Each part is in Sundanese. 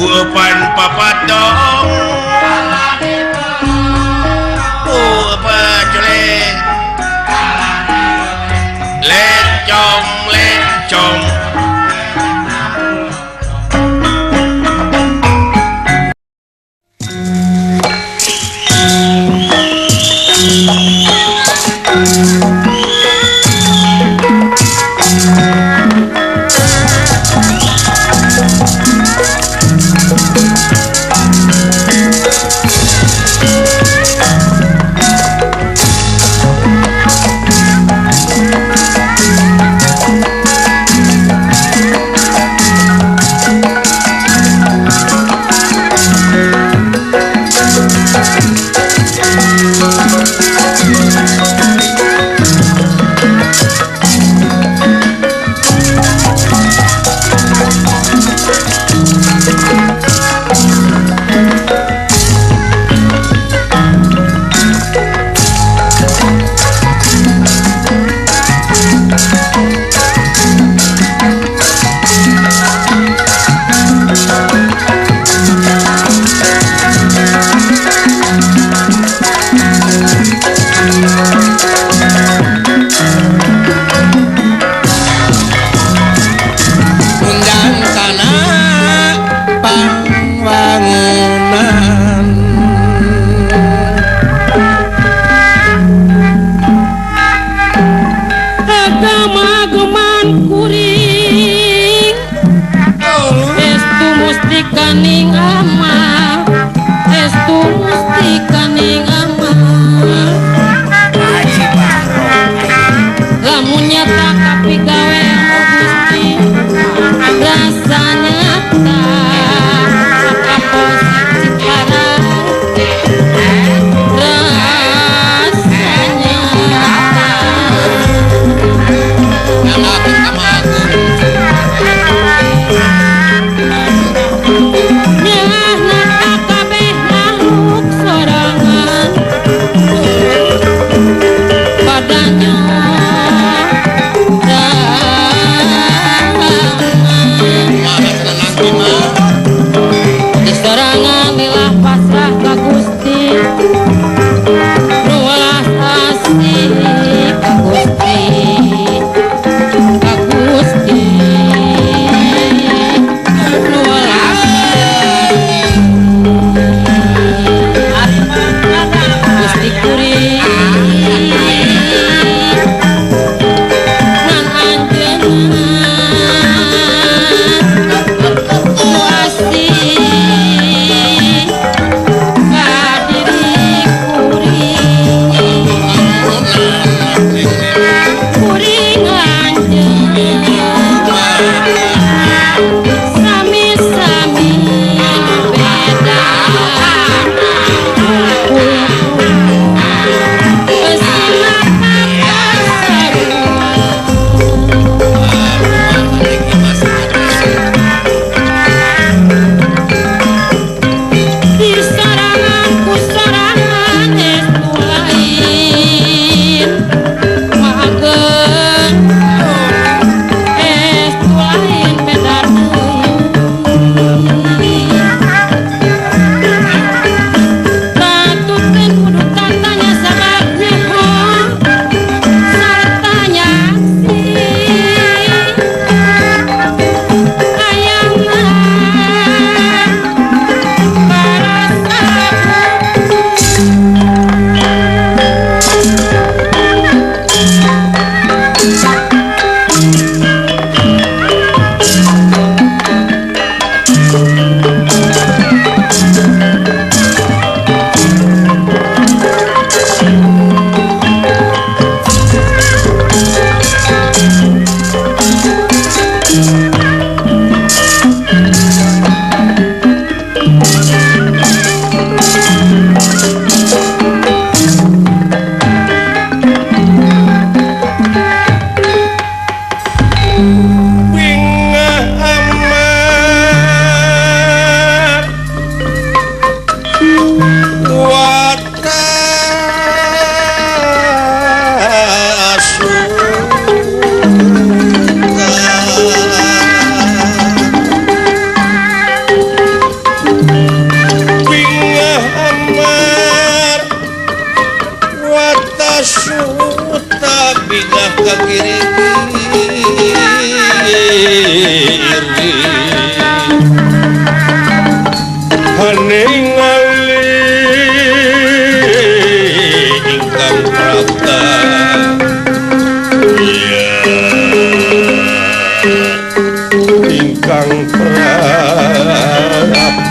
Ku eupan papatong ku eupan culing lencong lencong.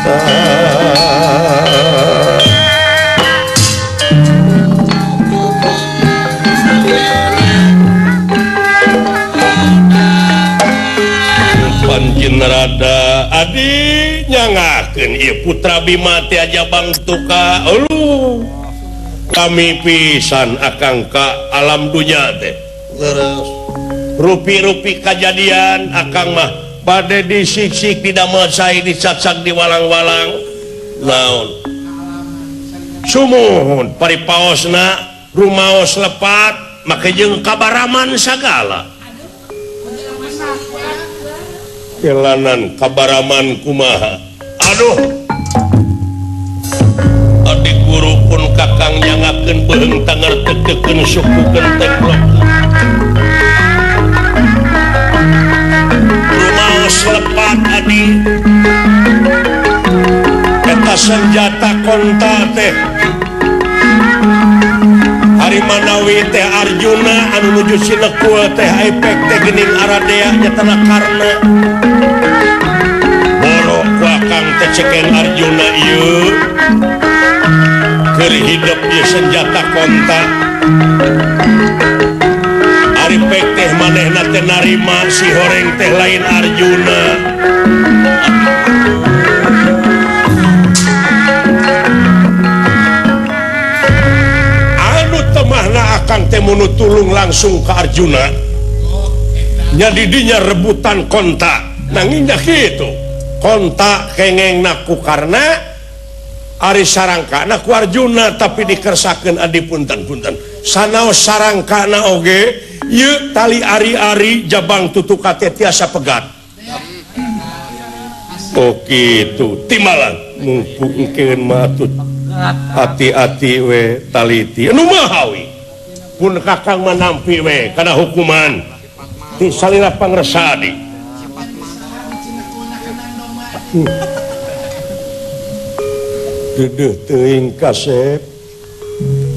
Prapta. Pancin rada adi nyangakeun ieu putra Bima teh Jabang Tuka. Uluh kami pisan akang ka alam dunya teh. Leres. Rupi-rupi kajadian akang mah bade disiksik didamel sae dicacag di walang-walang. Naon? Sumuhun paripaosna rumaos lepat make jeung kabaraman sagala. Jalanan kabaraman kumaha. Aduh. Adik guru pun kakang nyangakeun beuheung tangertekeun suku genteklok. Rumaos lepat adi. Eta senjata konta teh. Ari manawi teh Arjuna anu nuju Sinekul teh Aipek teh geuning Aradea nyatana Karna. Borok ku akang teh ceken Arjuna ieu. Keur hidep ieu senjata konta. Ari pek teh manehna teh narima si horeng teh lain Arjuna. Anu temahna akang teh munu tulung langsung ke Arjuna. Nya didinya rebutan konta. Nanging nya kitu. Konta kengengna ku Karna, ari sarangkana ku Arjuna tapi dikersakeun adi punten-punten. Sanaos sarangkana oge ieu tali ari-ari Jabang Tutuka teh tiasa pegat. Oh kitu timbalan mumpungkeun mah atuh hati-hati we taliti. Anu mahawi pun kakang manampi we kana hukuman ti salira pangresa adi. Dedeuh teuing kasep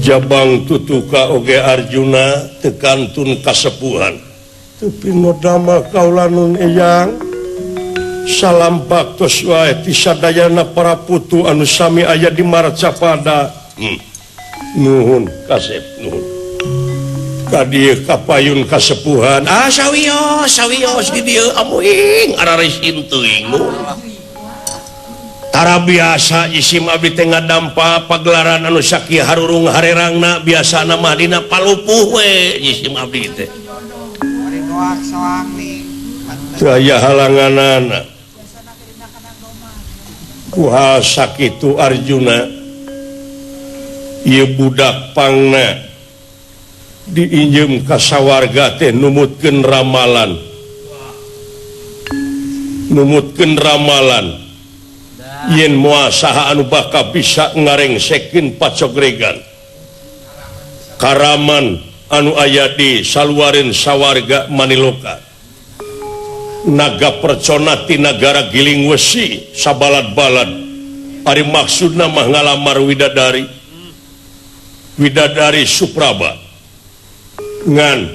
Jabang Tutuka oge Arjuna teu kantun kasepuhan. Teu pinodama kaula nun eyang. Salam baktos wae ti sadayana para putu anu sami aya di Marcapada. Nuhun kasep nuhun. Ka dieu kapayun kasepuhan. Ah sawios sawios di dieu amuing ararisin teuing nuhun. Tara biasa jisim abdi teh ngadampa pagelaran anu sakieu harurung harerangna biasana mah dina palupuh we jisim abdi teh. Teu aya halanganana. Ku hal sakitu Arjuna ieu budak pangna diinjeum ka sawarga teh numutkeun ramalan. Numutkeun ramalan yen moal saha anu bakal bisa ngarengsekeun pacogregan karaman anu aya di saluareun sawarga Maniloka. Naga percona ti nagara Giling Wesi sabalad-balad. Ari maksudna mah ngalamar widadari. Widadari Supraba. Ngan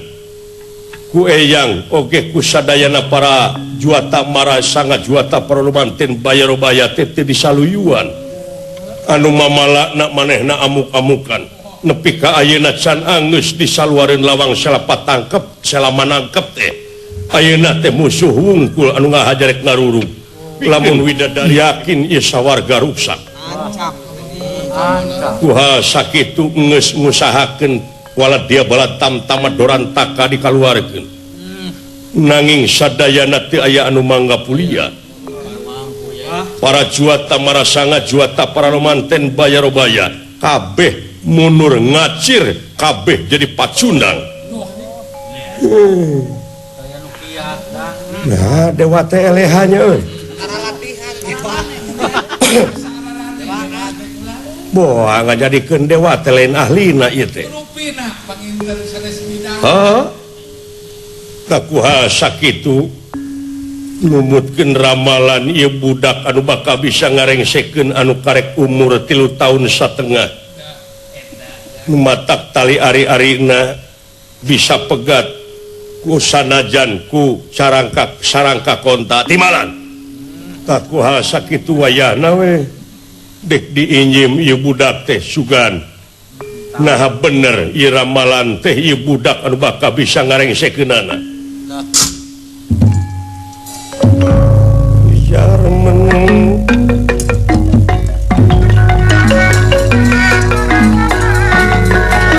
ku eyang oge ku sadayana para juata mara sanga juata paralumanten bayarobaya teh teu disaluyuan. Anu mamalakna manehna amuk-amukan. Nepi ka ayeuna can anggeus disaluareun lawang salapa tangkep salama nangkep teh. Ayeuna teh musuh wungkul anu ngahajarek ngarurug. Lamun widadari yakin ieu sawarga ruksak. Ku hal sakitu geus ngusahakeun walad dia balad tamtama dorantaka dikaluarkeun. Nanging sadayana teu aya anu mangga pulia. Para juata marasanga juata pararomanten bayarobaya kabeh munur ngacir kabeh jadi pacundang. Nah dewa teh elehanya euy. Boa ngajadikeun dewa teh lain ahlina ieu teh. Hah? Kakuha sakitu numutkeun ramalan ieu budak anu bakal bisa ngarengsekeun anu karek umur 3 tahun satengah. Nu matak tali ari-arina bisa pegat ku sanajan ku sarangka sarangka konta timalan. Taku hal sakitu wayahna we dek diinjim ieu budak teh sugan. Nah bener ieu ramalan teh ieu budak anu bakal bisa ngarengsekeunana. Ujar meneng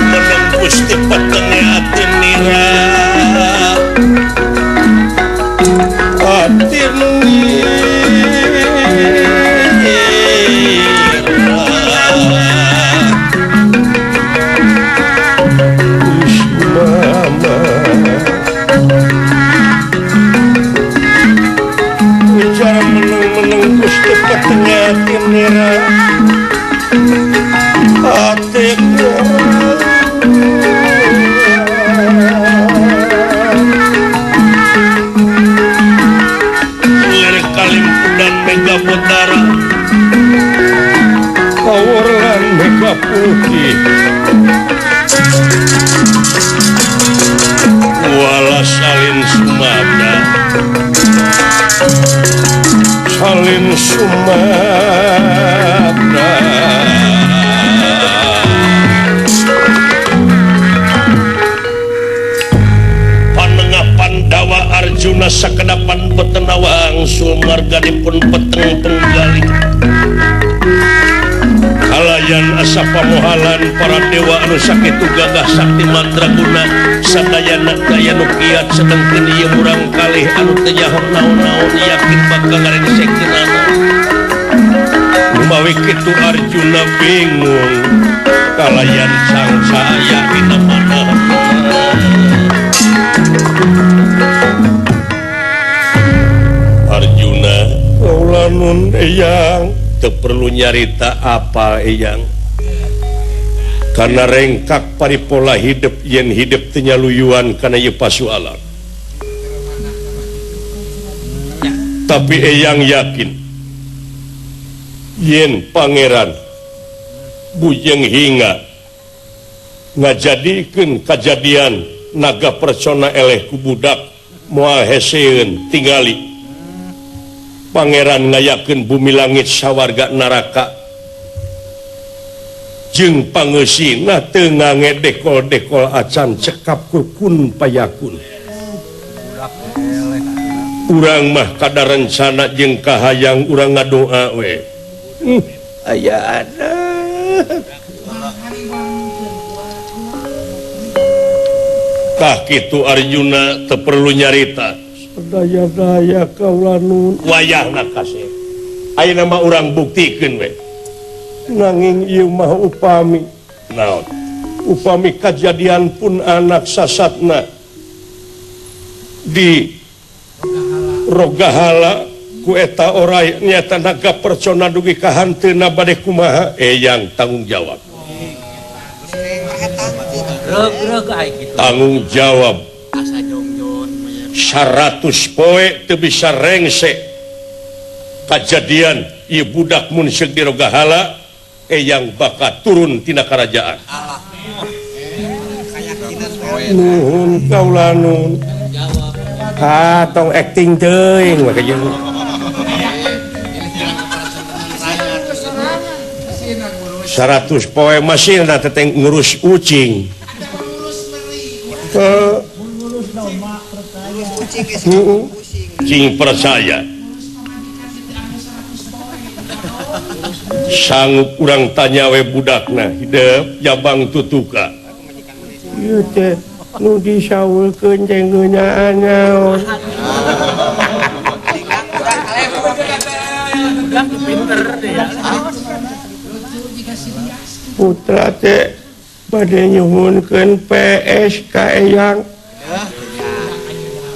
meneng Gusti petenge ati nira ati nira Mama ujar meneng-meneng Gusti petenge ati nira ati nira Kalimpudan Mega Putara Kawurlan Mega Putih Wala Salin Sumabda Salin Sumabda Panengah Pandawa Arjuna sakedapan betenawa angsul marganipun peteng penggali kalayan asa pamohalan para dewa anu sakitu gagah sakti mandraguna sadayana daya nu kiat sedengkeun ieu murang kalih anu teu nyaho naon-naon yakin bakal ngarengsekeunana. Lumawi kitu Arjuna bingung kalayan sangsa aya dina mana. Arjuna kaulanun eyang teu perlu nyarita apa eyang karena rengkak paripola hidup yen hidup teu nyaluyuan kana ieu pasualan. Tapi eyang yakin yen pangeran Bujeng Hinga ngajadikeun kajadian naga percona eleh ku budak moal heseun tingali pangeran ngayakeun bumi langit sawarga neraka jeung pangeusina teu ngangedekol-dekol acan cekap ku kun payakun. Urang mah kada rencana jeung kahayang urang ngadoa we. Aya anak. Tah kitu Arjuna teu perlu nyarita. Daya-daya kaulanun wayahna kasih ayeuna mah urang buktikeun we. Nanging ieu mah upami naon upami kajadian pun anak sasatna di Rogahala ku eta oray nyata naga percona dugi ka hanteuna bade kumaha eyang tanggung jawab. Tanggung jawab 100 poe teu bisa rengse kajadian ieu budak mun seuk di Rogahala eyang bakal turun tina karajaan. Nuhun kaulanun. Ah tong acting teuing mah kajeun. 100 poe masih na teteng ngurus ucing. Cing percaya sanggup urang tanya we budakna hidep jabang tutuka ieu teh nu disaulkeun teh ngeunaan naon. Putra teh bade nyuhunkeun PS ka eyang.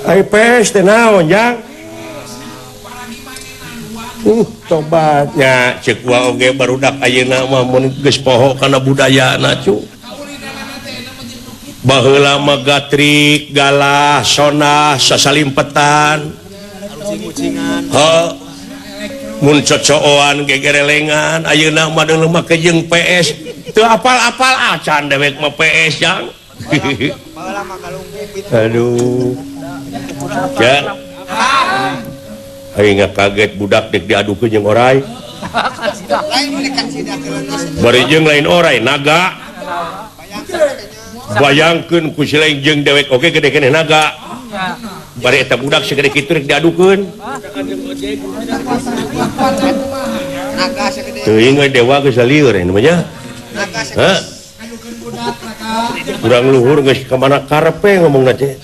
Ai PS teh naon jang? Tobatnya cek wa oge barudak ayeuna mah mun geus poho kana budayana cu. Baheula mah gatrik, galah, sonah, sasalimpetan. Heuh. Mun cocooan gegerelengan ayeuna mah deuleu make jeung PS. Teu apal-apal acan dewek mah PS jang. Aduh. Ya. Aing kaget budak dek diadukeun jeung orai. Bari jeung lain orai naga. Bayangkeun ku si lain jeung dewek oge gede keneh naga. Bari eta budak segede kitu rek diadukeun. Teuing we dewa geus lieur nya mah nya. Hah? Kurang luhur geus ka mana karepe ngomongna teh.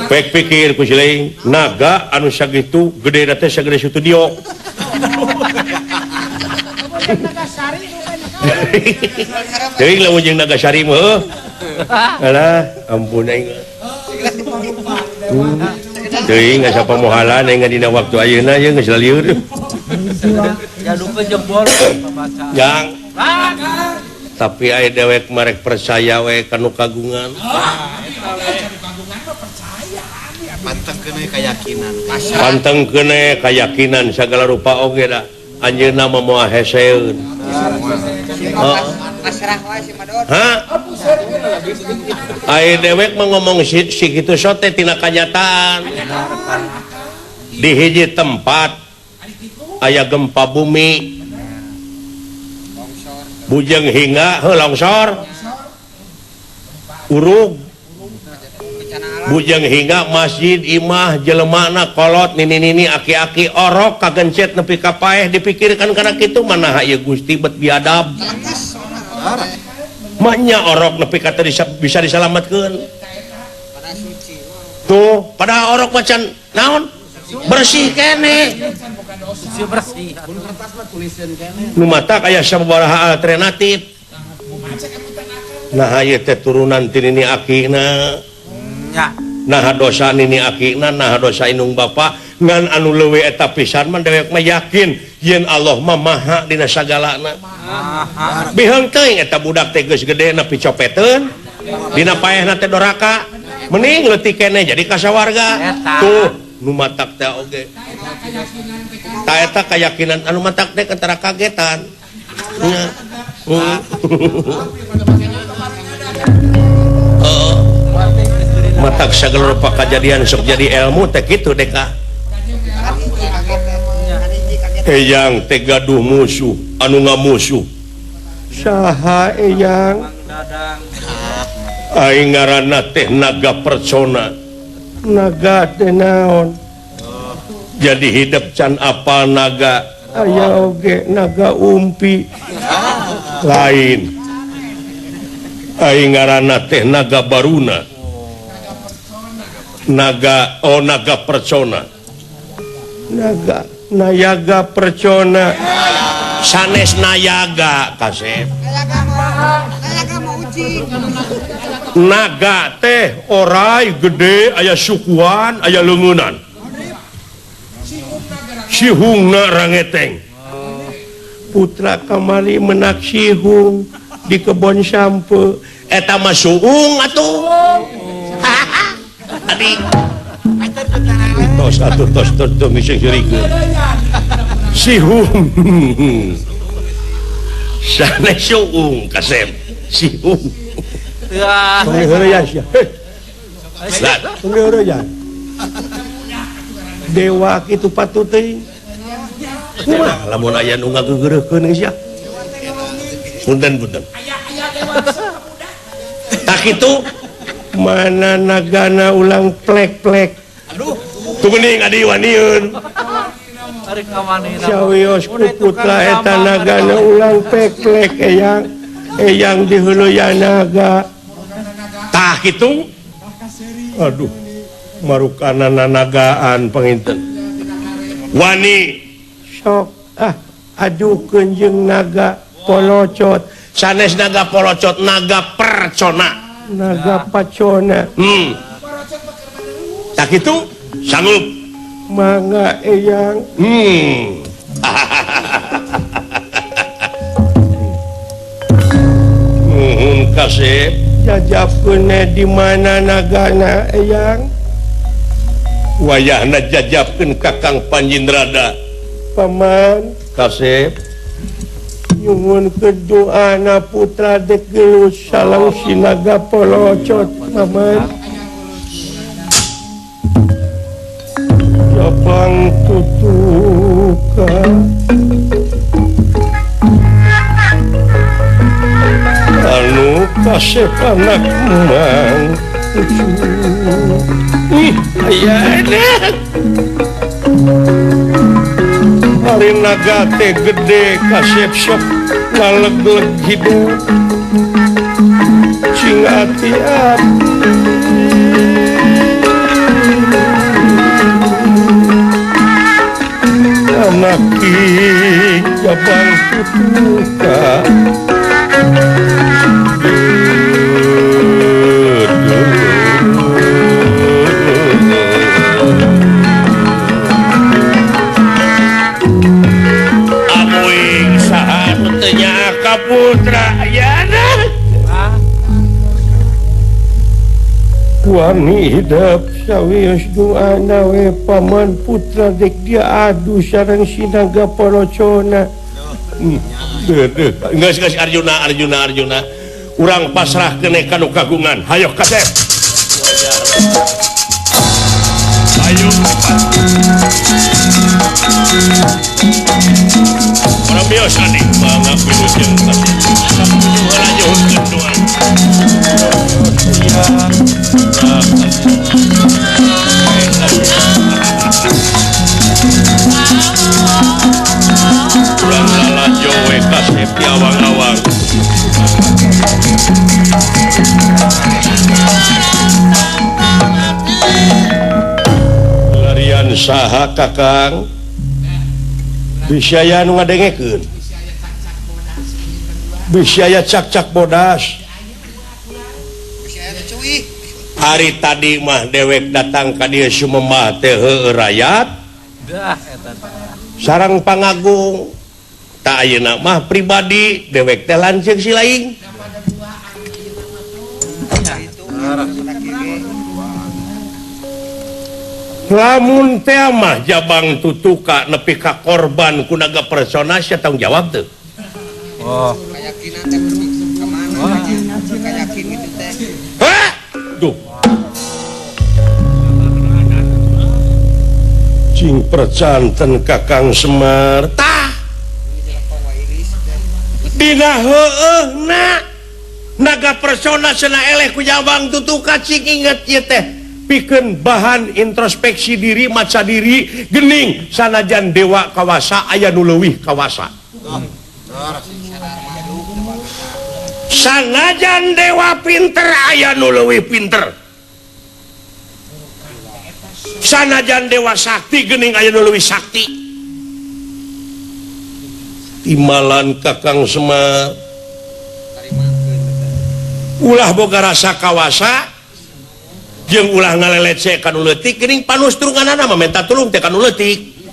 Pek pikir ku si lain naga anu sagitu gede teh sagede studio. Teuing lamun jeung Nagasari mah heuh. Alah, ampun aing. Teuing asa pamohalan aing dina waktu ayeuna ye geus lieur. Jadukeun jebol pambaca. Jang. Tapi aya dewek marek percaya we ka nu kagungan. Pantengkeun we kayakinan. Pantengkeun we kayakinan sagala rupa oge da. Anjeunna mah moal heseun. Pasrah wae si Madon. Hah? Aya dewek mah ngomong si kitu sote tina kanyataan. Di hiji tempat aya gempa bumi. Bujeng hingga heuh longsor. Urug. Bujeng hingga masjid imah jelemana kolot nini-nini aki-aki orok kagencet nepi ka paeh dipikirkan kana kitu manaha ieu Gusti bet biadab. Maknya orok nepi ka teu bisa disalametkeun. Tuh, padahal orok macan naon? Bersih keneh. Bersih. Nu matak aya sababaraha alternatif. Nah ieu teh turunan ti nini akina. Nah dosa nini akina, nah dosa indung bapa ngan anu leuwih eta pisan mah dewek mah yakin yen Allah mah maha dina sagalana. Biheung teuing eta budak teh geus gede nepi copeteun dina paehna teh doraka mending leutik keneh jadi kasawarga. Tuh nu matak teh oge. Ta eta kayakinan anu matak teh antara kagetan. Matak sagala rupa kajadian sok jadi ilmu teh kitu deka. Eyang teh gaduh musuh anu ngamusuh. Saha eyang? Aing ngaranna teh naga persona. Naga teh naon? Jadi hidup can apal naga. Aya oge naga umpi. Lain. Aing ngaranna teh naga baruna. Naga oh naga persona. Naga nayaga percona. Sanes nayaga kasep. Naga teh orai gede aya sukuan aya leungeunnan. Sihungna rangeteng. Putra kamari menak sihung di kebon sampe. Eta mah suung atuh. Tadi tos atuh tos tos tos miseng seurikeun. Sihung. Sanes suung kasep. Sihung. Tong heureuyan sia. Tong heureuyan. Dewa kitu patut teuing. Kumaha lamun aya nu ngageugeureukkeun geus sia. Punten-punten. Tah kitu mana nagana ulang plek-plek. Aduh, tuh geuning adi wanieun. Sawios ku putra eta nagana ulang plek-plek eyang eyang diheuleyan naga. Tah kitu. Aduh, marukana nanagaan panginten. Wani sok ah adukeun jeung naga polocot. Sanes naga polocot, naga percona. Naga pacona. Tak itu sanggup. Mangga eyang. Nuhun kasep. Jajabkeun di mana nagana eyang? Wayahna jajabkeun Kakang Panjindrada. Paman kasep. Nyuwun kedoana putra dek geus salang sinaga polocot paman. Jabang Tutuka anu kasep anak Mang Ih, aya ari naga teh gede kasep sok ngalegleg hidup cing ati-ati anak Jabang Tutuka amuing saha nu teu nyaah ka putra ayana wani hidep sawios doana we paman putra dek dia adu sareng si naga Porocona. Geus geus Arjuna Arjuna Arjuna urang pasrah keneh ka nu kagungan. Hayo kasep. Ayo cepat. Para bios adi mangga wilujeng kasep. Sapuju heula nyuhunkeun doa. Urang lalajo we kasep di awang-awang. Larian saha Kakang? Bisi aya nu ngadengekeun. Bisi aya cak-cak bodas. Hari tadi mah dewek datang ka dieu sumemah teh heueuh rayat. Sarang pangagung. Tak ayeuna mah pribadi dewek teh lanceuk si laing. Lamun teh mah Jabang Tutuka nepi ka korban ku naga persona sia tanggung jawab teu. Oh. Keyakinan teh ka mana? Keyakin gitu teh. Hah? Duh. Cing percanten Kakang Semar. Tah. Dina heueuhna naga persona cenah eleh ku Jabang Tutuka cing inget ieu teh pikeun bahan introspeksi diri maca diri gening sanajan dewa kawasa aya nu leuwih kawasa. Sanajan dewa pinter aya nu leuwih pinter. Sanajan dewa sakti gening aya nu leuwih sakti. Timalan Kakang Semar ulah boga rasa kawasa jeung ulah ngaleleceh ka nu leutik geuning panustrunganana mah menta tulung teh ka nu leutik.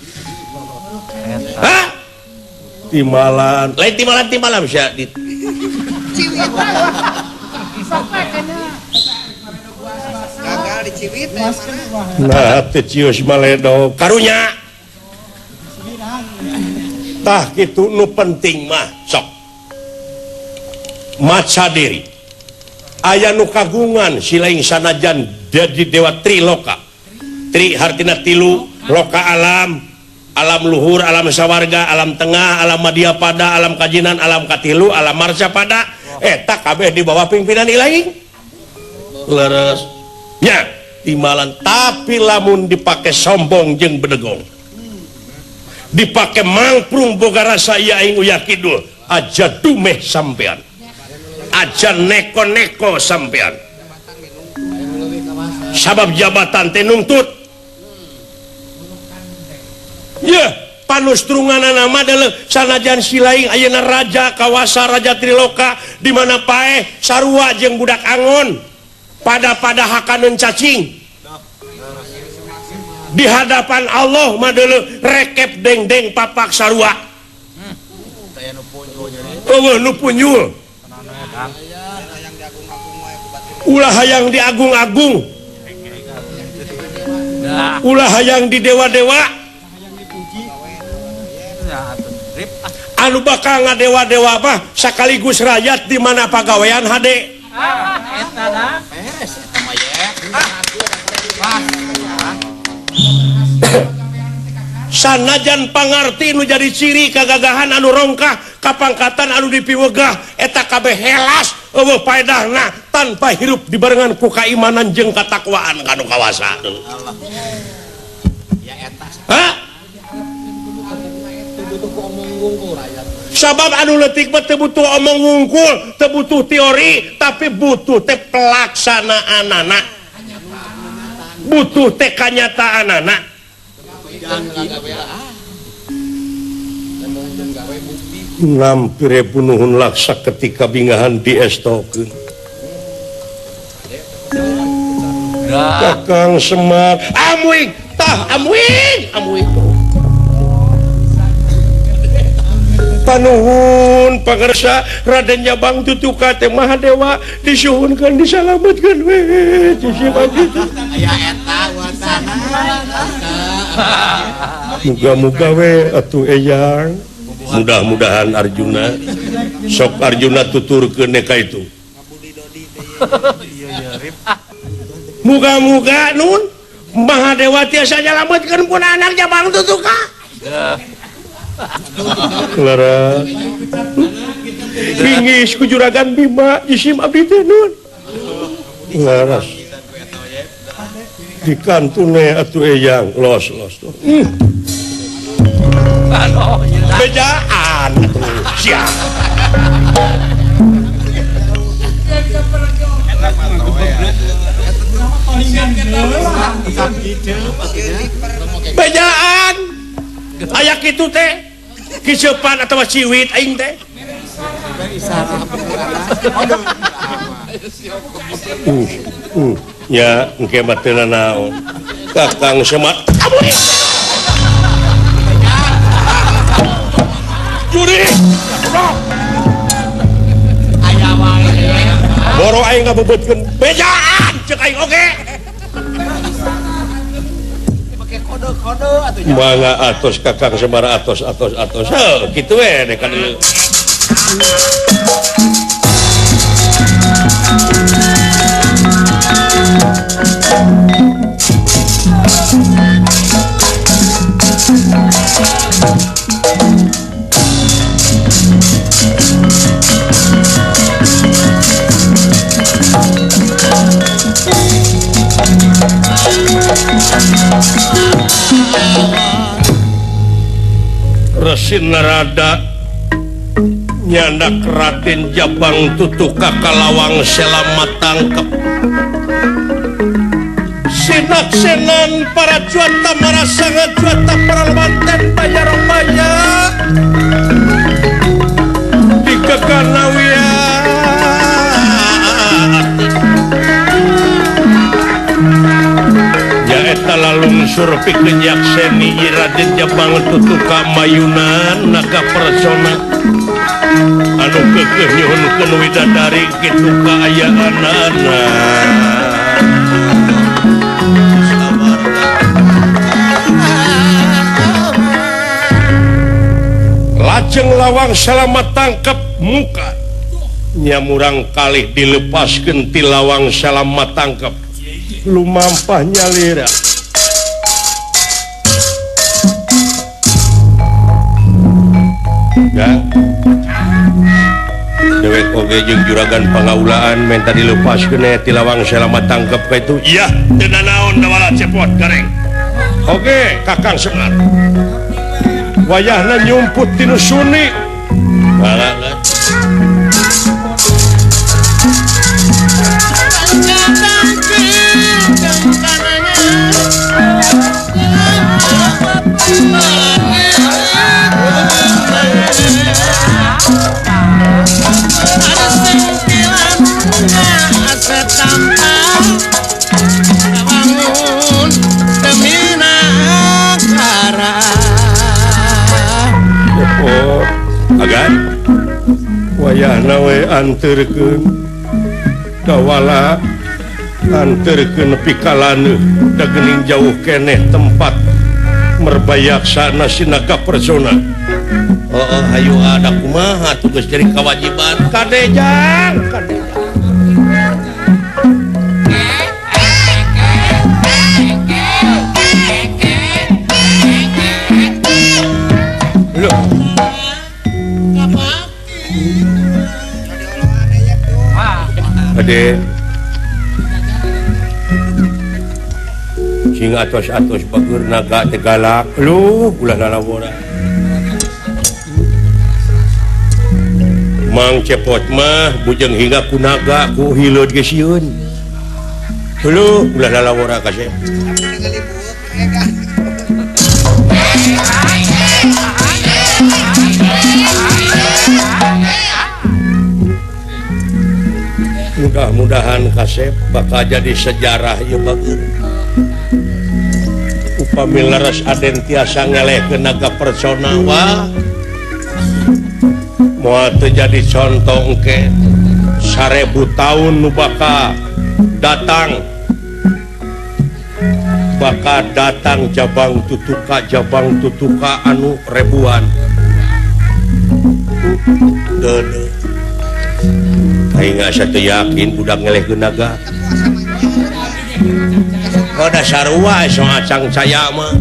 Hah? Timalan lain timalan timalan sia di gagal diciwit nah teh cius maledo karunya. Tah kitu nu penting mah sok maca diri aya nu kagungan silaing sanajan jadi dewa triloka. Tri hartina tilu, loka alam, alam luhur, alam sawarga, alam tengah, alam madya pada, alam kajinan, alam katilu, alam marca pada. Eta kabeh di bawah pimpinan ilaing. Leres nya timalan tapi lamun dipake sombong jeung bedegong. Dipake mangprung boga rasa ieu aing uyah kidul, aja dumeh sampean. Aja neko-neko sampean. Sabab jabatan teh nungtut. Yeuh, panustrunganana mah deuleu sanajan silaing ayeuna raja kawasa raja Triloka di mana paeh sarua jeung budak angon pada-pada hakaneun cacing. Di hadapan Allah mah deuleu rekep deng-deng papak sarua. Eueuh nu punjul. Ulah hayang diagung-agung. Ulah hayang di dewa-dewa. Anu bakal ngadewa-dewa mah sakaligus rakyat di mana pagawean hade. Sanajan pangarti nu jadi ciri kagagahan anu rongkah kapangkatan anu dipiwegah eta kabeh helas eueuh paedahna tanpa hirup dibarengan ku kaimanan jeung katakwaan kanu kawasa. Ya eta. Hah? Sabab anu leutik mah teu butuh omong wungkul, teu butuh teori, tapi butuh teh pelaksanaanana. Butuh teh kanyataanana. Nampire punuhun laksa ketika bingahan diestokeun. Kakang Semar, amuing, tah amuing, amuing. Panuhun pangersa Raden Jabang Tutuka teh Mahadewa disuhunkeun disalametkeun we sisi kitu. Aya eta wasana. Muga-muga we atuh eyang. Mudah-mudahan Arjuna sok Arjuna tuturkeun ka itu. Muga-muga nun Mahadewa tiasa nyalametkeun pun anak Jabang Tutuka. Lara Hingis ku juragan Bima jisim abdi teh nun. Laras dikantune atuh eyang los los tuh. Bejaan atuh sia. Bejaan aya kitu teh kicepan atawa ciwit aing teh. Ya engke mah teu nanaon. Kakang Semar amuing. Juri. Aya wae. Boro aing ngabebetkeun bejaan ceuk aing oge. Make kode-kode atuh nya. Mangga atos Kakang Semar atos atos atos. Heuh kitu we dek ka dieu. Resi Narada nyandak Raden Jabang Tutuka kalawang selamat tangkep. Sinaksenan para cuata marasangat cuata para lemanten banyak di kekanawia. Nyaeta lalungsur pikeun yakseni Raden Jabang Tutuka mayunan naga persona anu keukeuh nyuhunkeun widadari kitu kaayaanana. Lajeng lawang selamat tangkep muka nya murang kalih dilepaskeun ti lawang selamat tangkep lumampah nyalira. Ya dewek oge jeung juragan pangaulaan menta dilepaskeun ti lawang selamat tangkep ka itu. Iya teu nanaon dawala cepot gareng. Oke Kakang Semar wayahna nyumput tinu suni. Bala agan wayahna we anterkeun dawala anterkeun nepi ka laneuh da geuning jauh keneh tempat merbayaksana sinaga persona. Oh, hayu ada kumaha tugas jadi kewajiban kadejang kadejang. Aden sing atos-atos bager naga teh galak lu ulah lalawora Mang Cepot mah bujeng hingga ku naga ku hileud ge sieun lu ulah lalawora kasep. Mudah-mudahan kasep bakal jadi sejarah ieu bager. Upami leres Aden tiasa ngelehkeun naga persona wah moal teu jadi contoh engke 1000 tahun nu bakal datang jabang tutuka anu ribuan. Deudeuh. Aing asa teu yakin budak ngelehkeun naga. Oh dasar sarua so acang saya mah.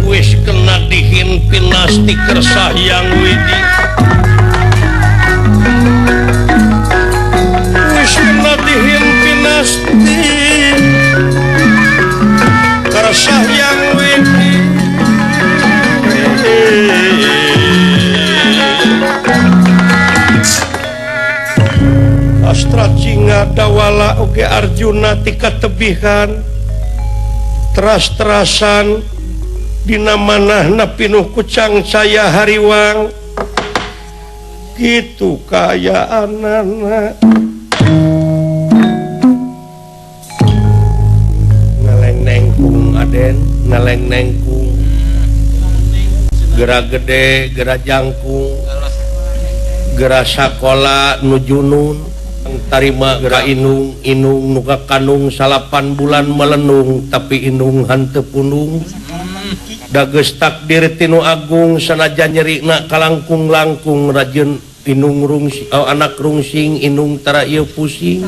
Wis kena dihimpin nasti kersah yang widi. dihin pinasti Karsa yang widi Astra Cinga Dawala oge Arjuna tika tebihan teras-terasan dina manahna pinuh kucang saya hariwang kitu kaayaanana ngeleng nengkung aden ngeleng nengkung gerak gede gerak jangkung gerak sakola nu junun tarima gerak inung inung nuka kanung salapan bulan melenung tapi inung hanteu punung dageus takdir tinu agung sanajan nyerina kalangkung-langkung rajin inung rungsing oh, anak rungsing inung tara ieu pusing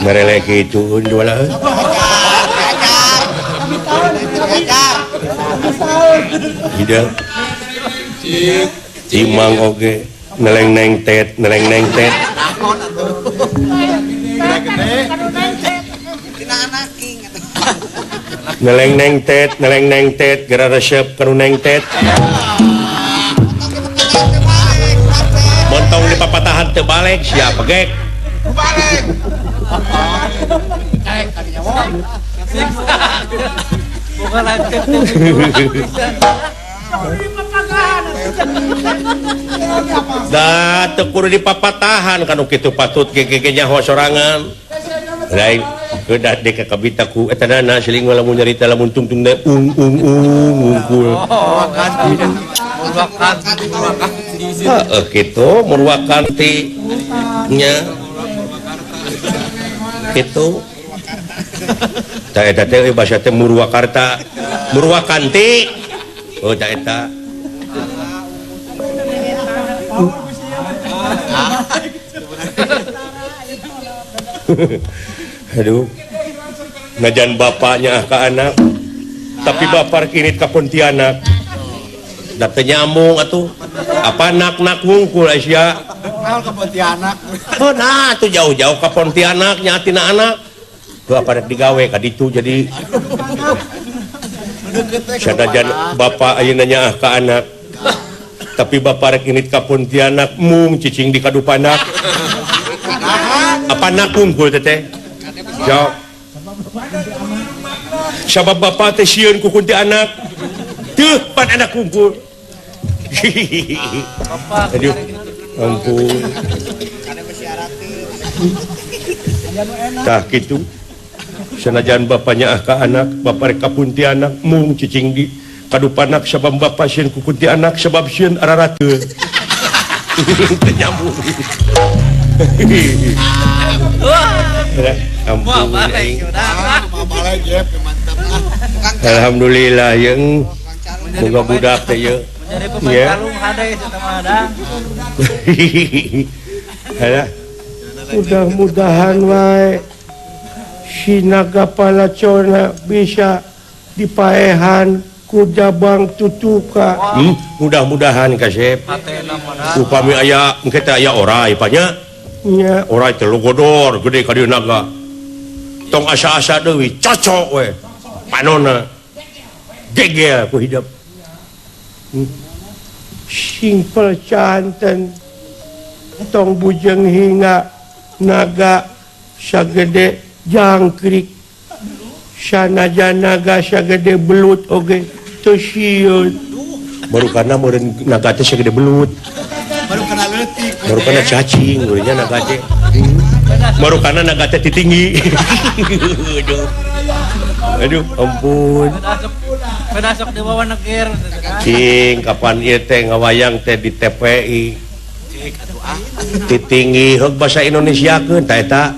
merelek kitu jualan tidak imang oge neleng neng tet neleng neng tet neleng neng tet neleng neng tet geura resep kanu neng tet montong di papatahan teu balik siapa gek da teu kudu dipapatahan kanu kitu patut gege nyaho sorangan lain kedah dek kabita ku eta dana siling lamun nyarita lamun tungtung teh ung ung ung ungkul heeh kitu Murwakanti nya kitu tah eta teh basa teh Murwakarta Murwakanti oh tah eta aduh najan bapaknya ke anak tapi bapak kinit ka Pontianak da teu nyambung atuh apa nak-nak wungkul Aisyah ka Pontianak oh nah atuh jauh-jauh ka Pontianak nya tina anak tuh apa rek digawe ka ditu jadi sanajan bapak ayeuna nyaah ka anak tapi bapak rek init ka Pontianak mung cicing di kadupanak apa nak wungkul teteh jawab sabab bapak teh sieun ku kuntianak teuh pan anak wungkul aduh ampun tah kitu sanajan bapaknya ah ka anak bapak rek ka Pontianak mung cicing di kadupanak sabab bapak sieun ku kuntianak sabab sieun ararateul teu nyambung. Alhamdulillah yang boga budak teh ye. Mudah-mudahan wae si naga palacona bisa dipaehan ku Jabang Tutuka. Mudah-mudahan kasep. Upami aya engke teh aya orai panya. Nya orai teh godor gede ka dieu naga. Tong asa-asa deui cocok we. Panona gegel ku hidup. Simpel canten tong bujeng hingga naga sagede jangkrik sanajan naga sagede belut oge teu sieun. Baru karena meureun naga teh sagede belut. Baru kana leutik. Baru kana cacing geunya naga teh. Baru kana naga teh titinggi. Aduh. Aduh, ampun. Penasok di bawah negir. Cing, kapan ieu teh ngawayang teh di TPI. Titinggi heug basa Indonesiakeun ta eta.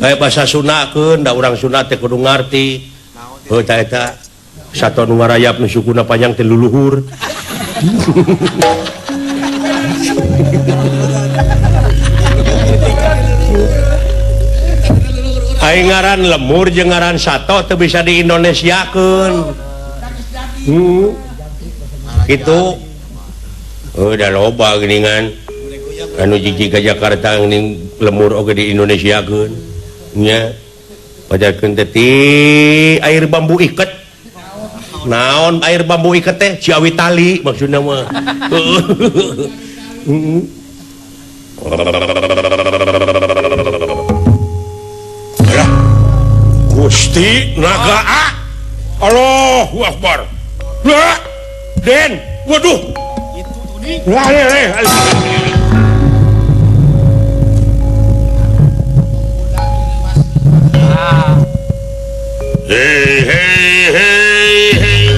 Kayak bahasa Sundakeun da urang Sunda teh kudu ngarti. Heuh ta eta. Sato nu ngarayap nu sukuna panjang teh luluhur. Aing ngaran lemur jeung ngaran sato teu bisa di Indonesiakeun. Kitu. Heuh da loba geuningan. Anu jiji ka Jakarta ning lemur oge di Indonesiakeun nya. Pajarkeun teh ti air bambu iket. Naon air bambu iket teh? Ciawi tali maksudna mah. Gusti Naga A. Allahu Akbar. Lah, Den, waduh. Lah, leh. Hey, hey, hey, hey.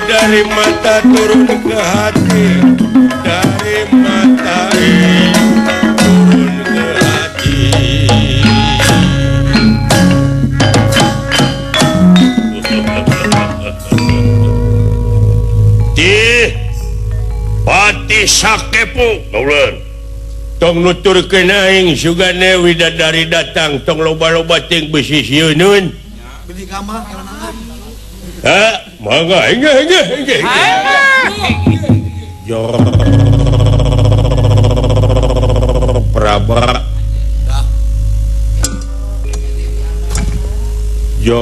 Dari mata turun ke hati, dari mata turun ke hati. Di pati sakepu, kauleun. Tong nuturkeun aing sugane widadari datang, tong loba-loba ting besi sieuneun. Beli kamar. Ha, mangga engge engge engge. Yo Praba. Yo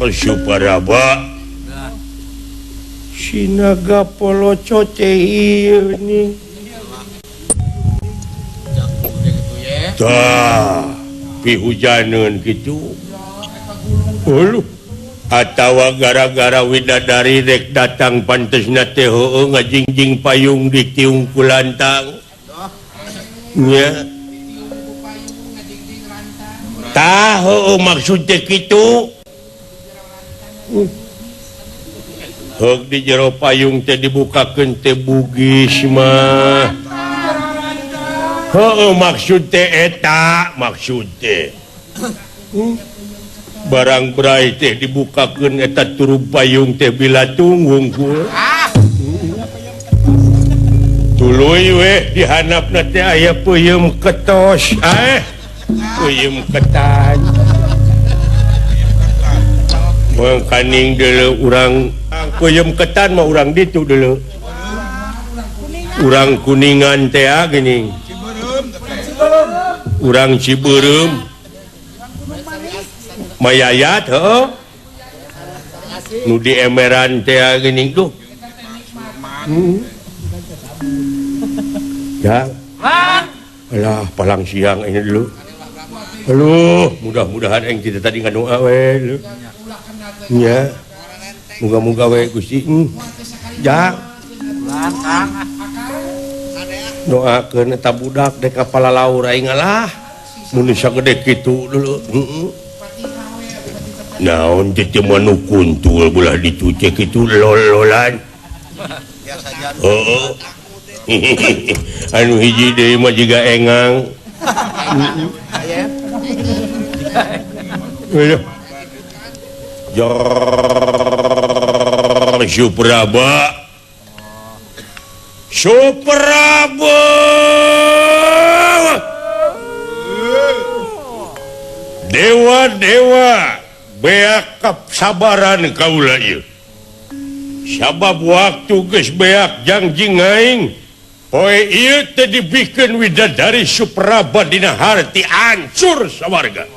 Suparaba. Sinaga poloco teh ieu nih. Tah, pihujaneun kitu. Uluh. Atawa gara-gara widadari rek datang pantesna teh heueuh ngajingjing payung di tiung kulantang. Nya. Tah heueuh maksud teh kitu. Heug di jero payung teh dibukakeun teh bugis mah. Heueuh maksud teh eta maksud teh. Barang berai teh dibukakeun eta turu payung teh bilatung wungkul. Tuluy weh dihanapna teh aya peuyeum ketos, peuyeum ketan. Mangkaning deuleu urang peuyeum ketan mah urang ditu deuleu. Urang Kuningan teh geuning. Urang Cibeureum. Mayayat heuh. Nu di emeran teh geuning tuh. Ya. Alah, palang siang ini dulu. Aduh, mudah-mudahan aing kita tadi ngadoa we. Nya. Muga-muga we Gusti. Ya. Doakeun eta budak dek ka palalaur aing alah. Mun sagede kitu dulu. Heeh. Naon teh manu kuntul belah dicuce kitu lol-lolan. Heeh. Anu hiji deui mah jiga engang. Supraba. Supraba. Dewa-dewa beak kasabaran kaula ieu. Sabab waktu geus beak jangjing aing. Poe ieu teh dibikeun widadari Supraba dina harti hancur sawarga.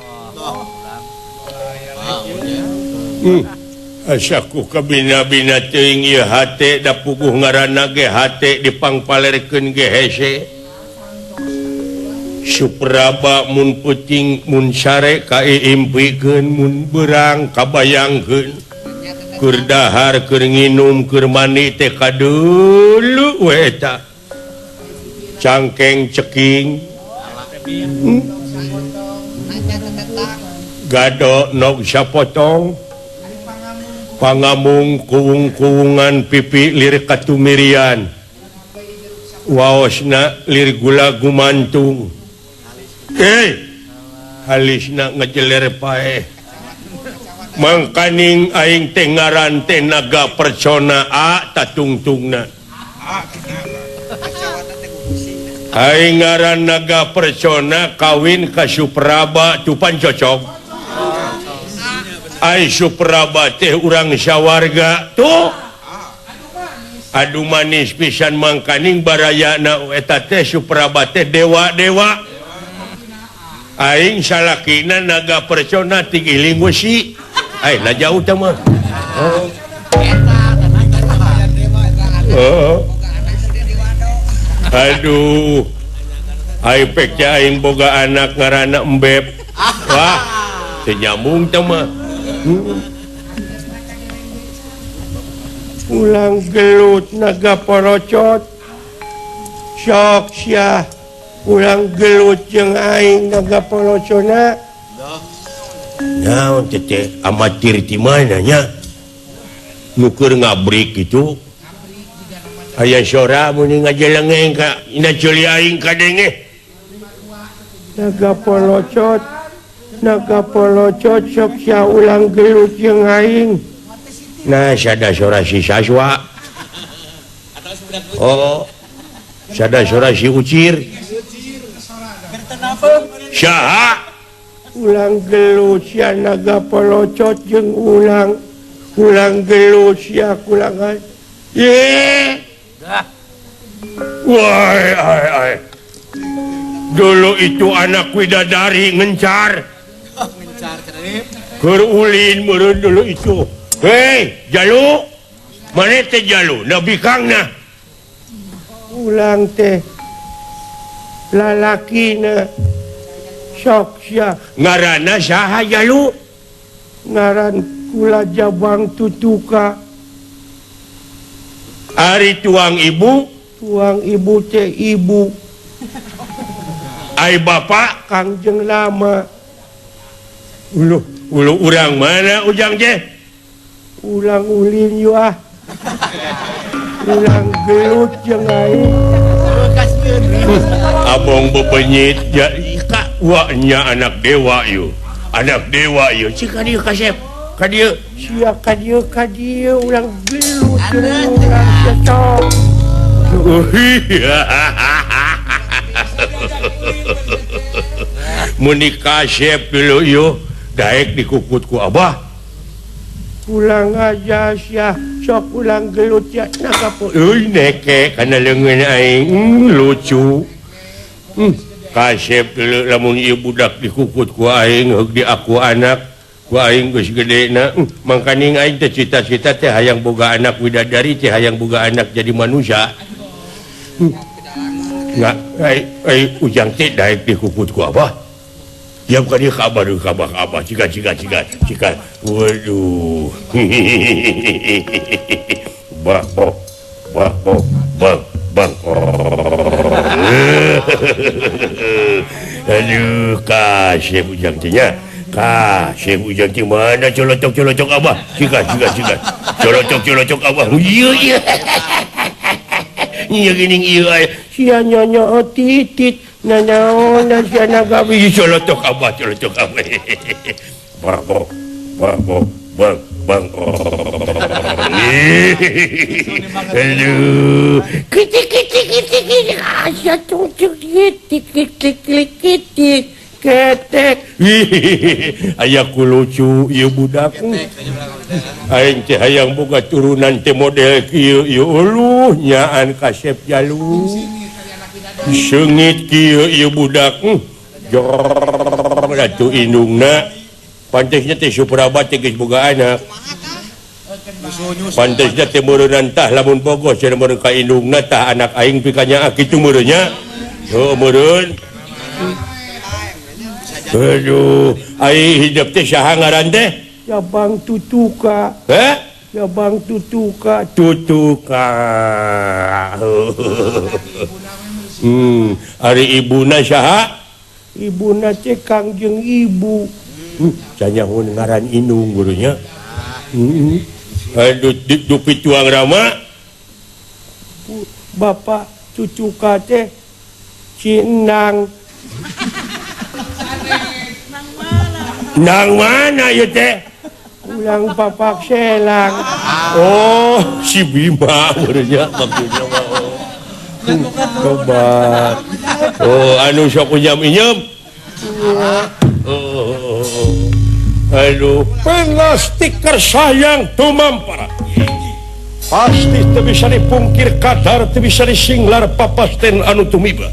Asaku kabina-bina teuing ieu hate da puguh ngaranna ge hate dipangpalerkeun ge hese. Supraba mun peuting mun sare kaiimpikeun mun beurang kabayangkeun. Keur dahar keur nginum keur mandi teh kadulu we eta. Cangkeng ceking. Gado nog sapotong. Pangamung kuwung-kuwungan pipi lir katumirian waosna lir gula gumantung halisna ngejeler paeh mangkaning aing teh ngaran teh naga percona a tatungtungna aing ngaran naga percona kawin ka Supraba tupan cocok. Ai Supraba teh urang sawarga tuh adu manis pisan mangkaning barayana eta teh Supraba teh dewa-dewa aing salakina naga percona tigiling wesi ai lah jauh teh mah. Oh. Aduh ai pek aing boga anak ngaranna Embeb wah teu nyambung teh mah. Ulang gelut naga porocot sok sia ulang gelut jeung aing naga porocona naon teh amatir ti mana nya nu keur ngabrik kitu aya sora mun ngajelengeng ka ina ceuli aing kadenge naga porocot naga polocot sok sia ulang gelut jeung aing. Nah sada sora si Saswa. Oh sada sora si Ucir. Saha ulang gelut sia naga polocot jeung ulang ulang gelut sia kulangan. Ye. Wah ai ai. Dulu itu anak widadari ngencar. Keur ulin meureun dulu itu. Hei, jalu. Mana teh jalu? Na bikangna. Ulang teh lalakina sok sia. Ngaranna saha jalu? Ngaran kula Jabang Tutuka. Ari tuang ibu? Tuang ibu teh ibu. Ai bapak Kangjeng Lama. Uluh, ulu urang mana ujang teh? Ulang ulin yu ah. Ulang gelut jeung aing. Abong bebenyit ya ka wa nya anak dewa yu. Anak dewa yu. Cik ka dieu kasep. Ka dieu. Sia ka dieu ulang gelut jeung urang cocok. Mun dikasep dulu yu. Daek dikukut ku abah. Pulang aja sia sok ulang gelut ya naga po. Euy neke kana leungeun aing lucu. Kasep dulu lamun ieu budak dikukut ku aing heug di aku anak ku aing geus gedena. Mangkaning aing teh cita-cita teh hayang boga anak widadari teh hayang boga anak jadi manusia. Nggak ai ujang teh daek dikukut ku abah. Ya bukan dia kabar kabar abah jika jika jika jika waduh bang bang bang bang aduh kasih ujang nya kasih ujang ti mana colocok colocok abah jika jika jika colocok colocok abah iya iya iya gini iya sia nyonyo titit nanaon dan sia naga colotok abah colotok abah bang bang bang bang aduh kitik kitik kitik kitik asya cungcung kitik kitik kitik ketek ayaku lucu ieu budak aing teh hayang boga turunan teh model kieu ieu uluh nyaan kasep jalu seungit kieu ieu budak jor atuh indungna pantesna teh Supraba teh geus boga anak. Pantesna teh meureunan tah lamun bogoh cenah meureun ka indungna tah anak aing pikanya kitu meureunnya. Heuh meureun. Aduh, ai hidup teh saha ngaran teh? Jabang Tutuka. Heh? Jabang Tutuka, Tutuka. Ari ibuna saha? Ibuna teh Kangjeng Ibu. Canyahun ngaran indung gurunya. Aduh, dupi tuang rama. Bapak Tutuka teh Cinang. Nang mana ieu teh? Ulang papak selang. Oh, si Bima meureunnya maksudnya mah. Tobat. Oh, anu sok inyam-inyam. Oh. Aduh, plastik sayang tumampara. Pasti teu bisa dipungkir kadar teu bisa disinglar papasten anu tumiba.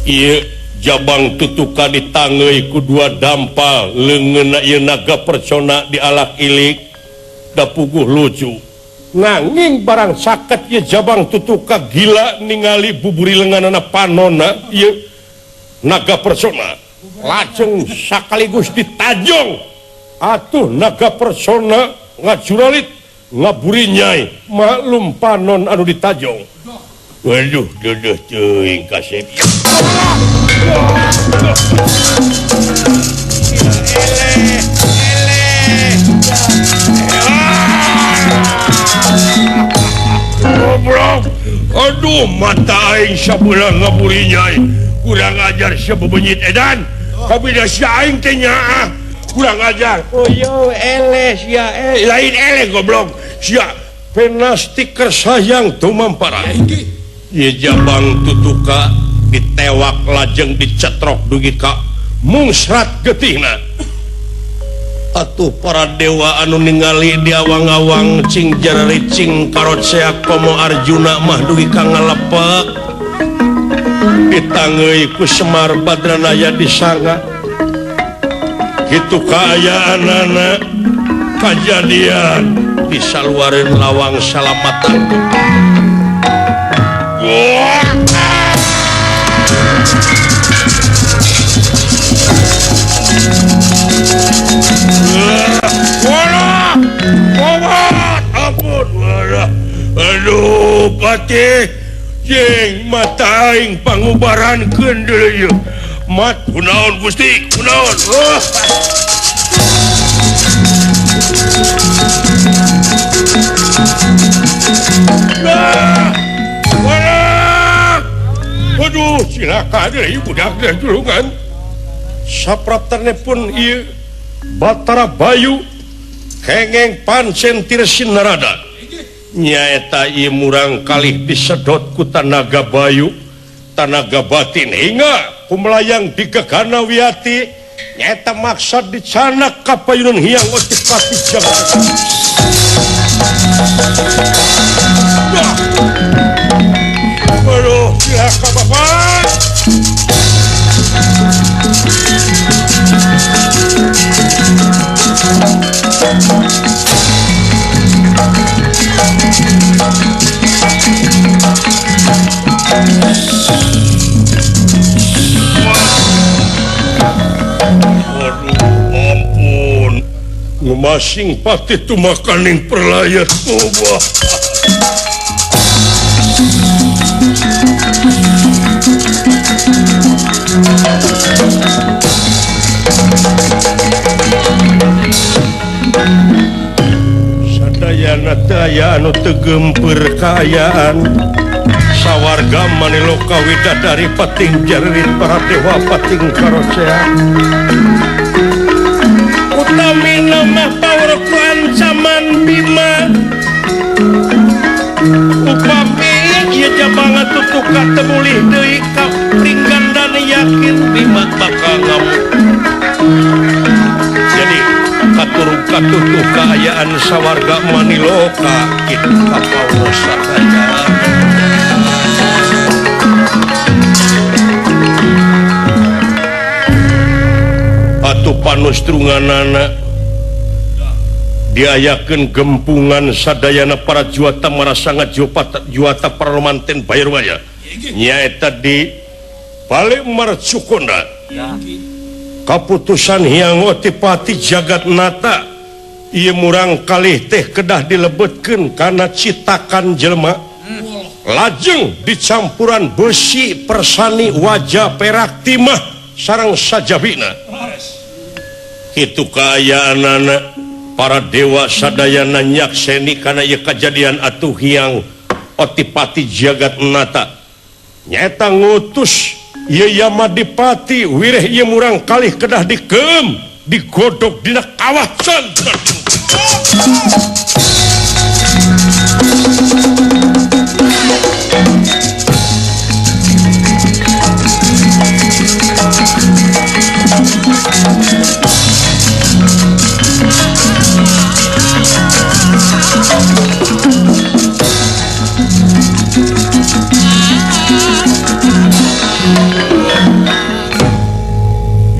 Ieu Jabang Tutuka ditangeuy ku dua dampal leungeunna ieu naga persona dialak ilik da puguh lucu. Nanging barang saket ieu Jabang Tutuka gila ningali buburi leungeunana panonna ieu naga persona. Lajeng sakaligus ditajong. Atuh naga persona ngajuralit ngaburi nyai maklum panon anu ditajong. Waduh deudeuh teuing kasep. Goblok. Aduh mata aing sabelah ngaburi nyai. Kurang ajar sebebenyit edan. Kabida si aing teh nyaah. Kurang ajar. Oh yo eleh sia lain eleh goblok. Sia penastik sayang tumampara. Ieu Jabang Tutuka ditewak lajeng dicetrok dugi ka mungsrat getihna. Atuh para dewa anu ningali di awang-awang cing jararicing karot seak komo Arjuna mah dugi ka ngalepek. Ditangeuy ku Semar Badranaya disanga. Kitu kaayaanana kajadian di saluareun lawang salamatan. Aduh patih jeung mata aing pangubarankeun deui ieu. Mat kunaon Gusti kunaon. Aduh cilaka deui budak teh tulungan. Sapraptane pun ieu Batara Bayu kengeng pancen tirsin narada. Nyaeta ieu murang kalih disedot ku tanaga Bayu, tanaga batin hingga kumelayang di gegana wiyati nyaeta maksad dicanak ka payunan Hyang Otipati Jagat. Aduh cilaka bapak. Aduh, ampun. Ngemasing patih tumakaning perlayat kubah. Sadayana daya anu teu geumpeur kaayaan sawarga maniloka widadari pating jarit para dewa pating karosea utamina mah paur ku ancaman Bima upami ieu Jabang Tutuka teu mulih deui ka Pringgandani yakin Bima bakal ngamuk. Jadi katurug katutuh kaayaan sawarga maniloka kitu kapaur sadaya. Atuh panustrunganana Diayakeun gempungan sadayana para juata marasanga juata para romanten bayar waya. Nyaeta di Bale Marcukonda. Kaputusan Hyang Otipati Jagatnata ieu murang kalih teh kedah dilebetkeun kana citakan jelema. Lajeng dicampuran besi persani wajah perak timah sareng sajabina. Kitu kaayaanana para dewa sadayana nyakseni kana ieu kajadian atuh Hyang Otipati Jagatnata. Nyaeta ngutus ieu Yamadipati wireh ieu murang kalih kedah dikeum digodog dina kawah candra.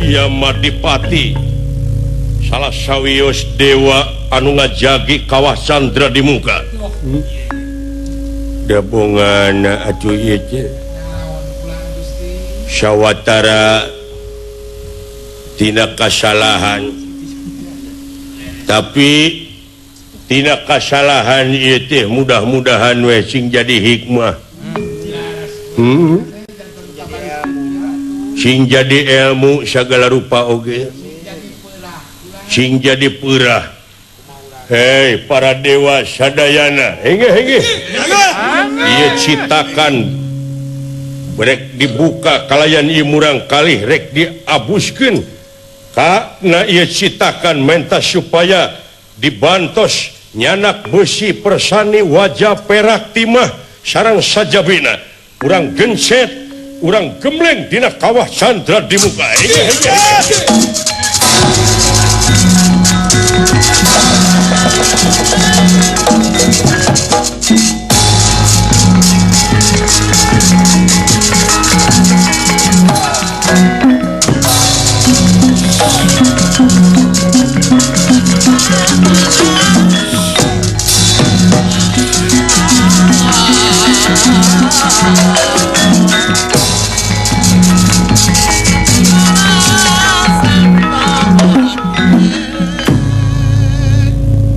Yamadipati salah sawios dewa anu ngajagi kawah candra di muka. Dabongana atuh ieu teh sawatara tina kasalahan, tapi tina kasalahan ieu teh mudah-mudahan we sing jadi hikmah. Sing jadi ilmu segala rupa oge, sing jadi purah. Hei para dewa sadayana, hengge ieu citakan rek dibuka kalayan ieu murang kalih rek diabuskeun kana ieu citakan menta supaya dibantos nyanak besi persani wajah perak timah sareng sajabina. Urang gencet, urang gemleng dina kawah candra di muka.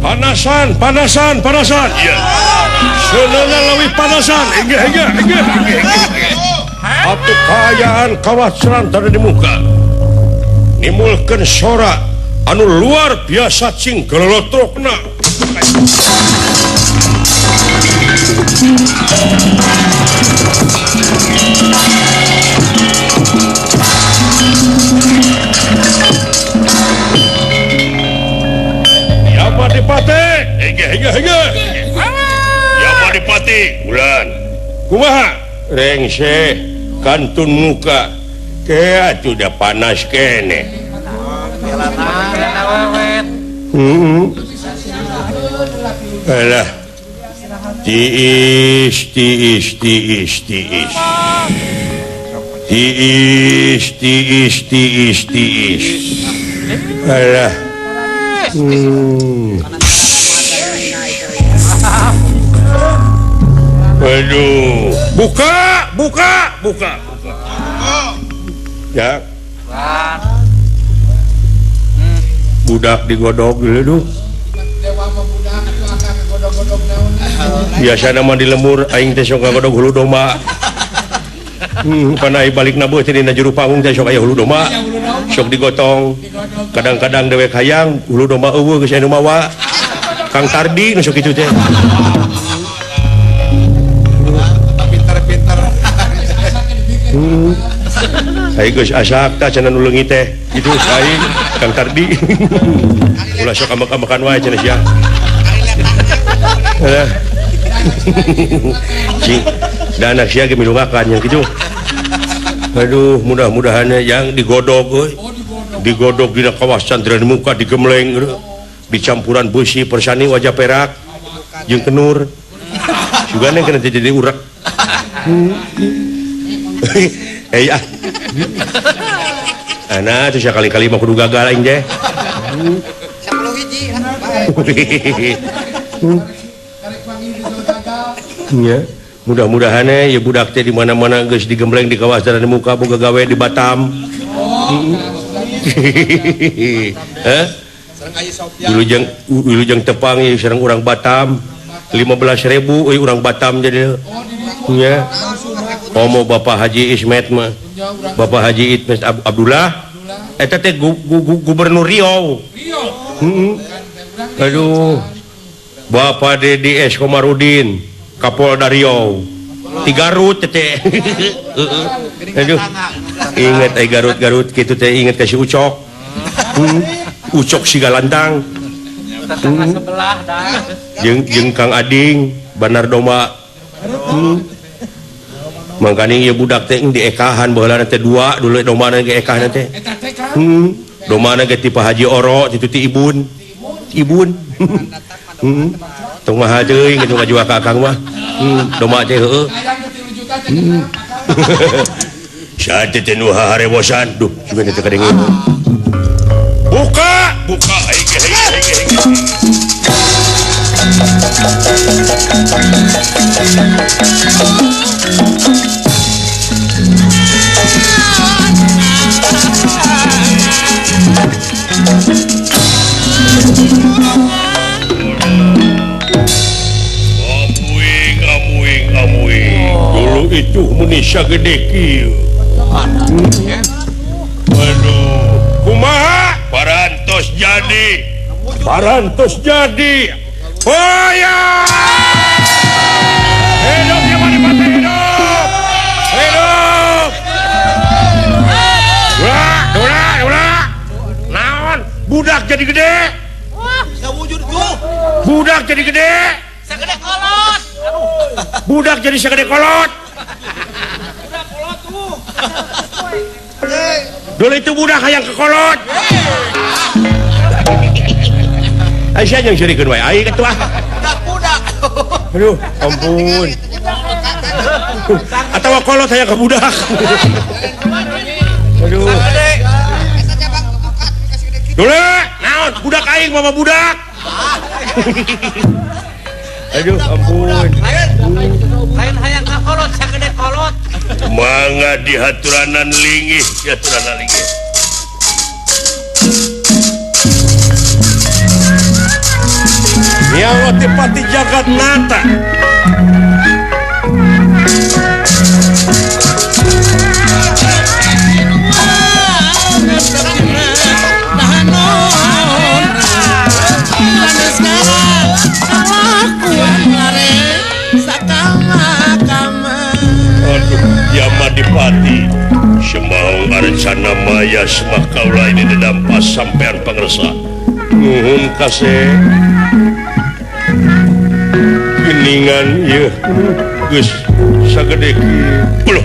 Panasan, panasan, panasan. Iya. Seunana leuwih panasan. Engge, engge, engge, engge. Atuh kaayaan kawah candra di muka. Nimulkeun sora anu luar biasa cing gelolotrokna. Yamadipati, hege hege hege. Yamadipati, bulan. Kumaha? Rengse kantun muka. Ke atuh da panas kene. Alah. Tiis tiis tiis tiis. Tiis tiis tiis tiis. Alah. Aduh, buka, buka, buka, buka. Ya. Budak digodog dulu duh. Biasa nama di lemur aing teh sok ngagodog hulu domba. Panai balik nabuh teh dina juru panggung teh sok aya hulu domba. Sok digotong. Kadang-kadang dewek hayang hulu domba eueuh geus anu mawa. Kang Tardi nu sok kitu teh. Pinter-pinter. Aing geus asak tah cenah nu leungit teh. Kitu aing Kang Tardi. Ulah sok ambek-ambekan wae cenah sia. Cing, dan anak sia ge milungakan yang kitu. Aduh, mudah-mudahan yang digodog euy. Digodog dina kawah candra di muka digemleng dicampuran besi persani wajah perak jeung kenur. Sugana kena jadi urak. Eh ah. Ana teh sakali-kali mah kudu gagal aing teh. 10 hiji lah. Nya, mudah-mudahan ya budak teh di mana-mana geus digembleng di kawasan di muka boga gawe di Batam. Heh? Wilujeng tepang ya sareng urang Batam. 15.000 euy urang Batam jadi. Nya. Komo Bapak Haji Ismet mah. Bapak Haji Ismet Abdullah eta teh gubernur Riau. Heeh. Aduh. Bapak Dedi S Komarudin, Kapolda Riau. Di Garut teh. Heeh. Aduh. Ingat ai Garut-Garut kitu teh inget ka si Ucok. Ucok Sigalantang. Tetangga sebelah dah. Jeung Kang Ading, Banar Domba. Mangkaning ieu budak teh diekahan baheula teh dua dulu domana ge ekahna teh. Domana ge ti Pak Haji Oro titu ti Ibun. Ibun. Tong maha teuing kitu ngajual ka Akang mah. Domba teh heueuh. Saat teh nu harewosan. Duh, juga teh kadenge. Buka, buka hege hege hege. Amuing, amuing, amuing. Dulu itu menisya gede kieu. Aduh, kumaha? Parantos jadi. Parantos jadi. Oh ya! Hidup yang mana hidup! Hidup! Ulah, ulah, ulah! Naon? Budak jadi gede! Wah, bisa wujud tuh. Budak jadi gede! Segede kolot. Budak jadi segede kolot. Budak kolot tuh. Dulu itu budak hayang ke kolot. Aisyah yang syirikeun wae ai ketua. Budak-budak. Aduh, ampun. Atawa kolot hayang ke budak. Aduh. Dulu, naon budak aing mama budak. Aduh, ampun. Lain hayang ka kolot sagede kolot. Mangga dihaturanan linggih, dihaturanan linggih. Nyawati pati jagat nata. Aduh, Yamadipati Semaung Arcana Maya Semah kaula ini dedampas sampean pangersa. Nuhun kasih. Geningan ieu geus sagede kieu. Uluh.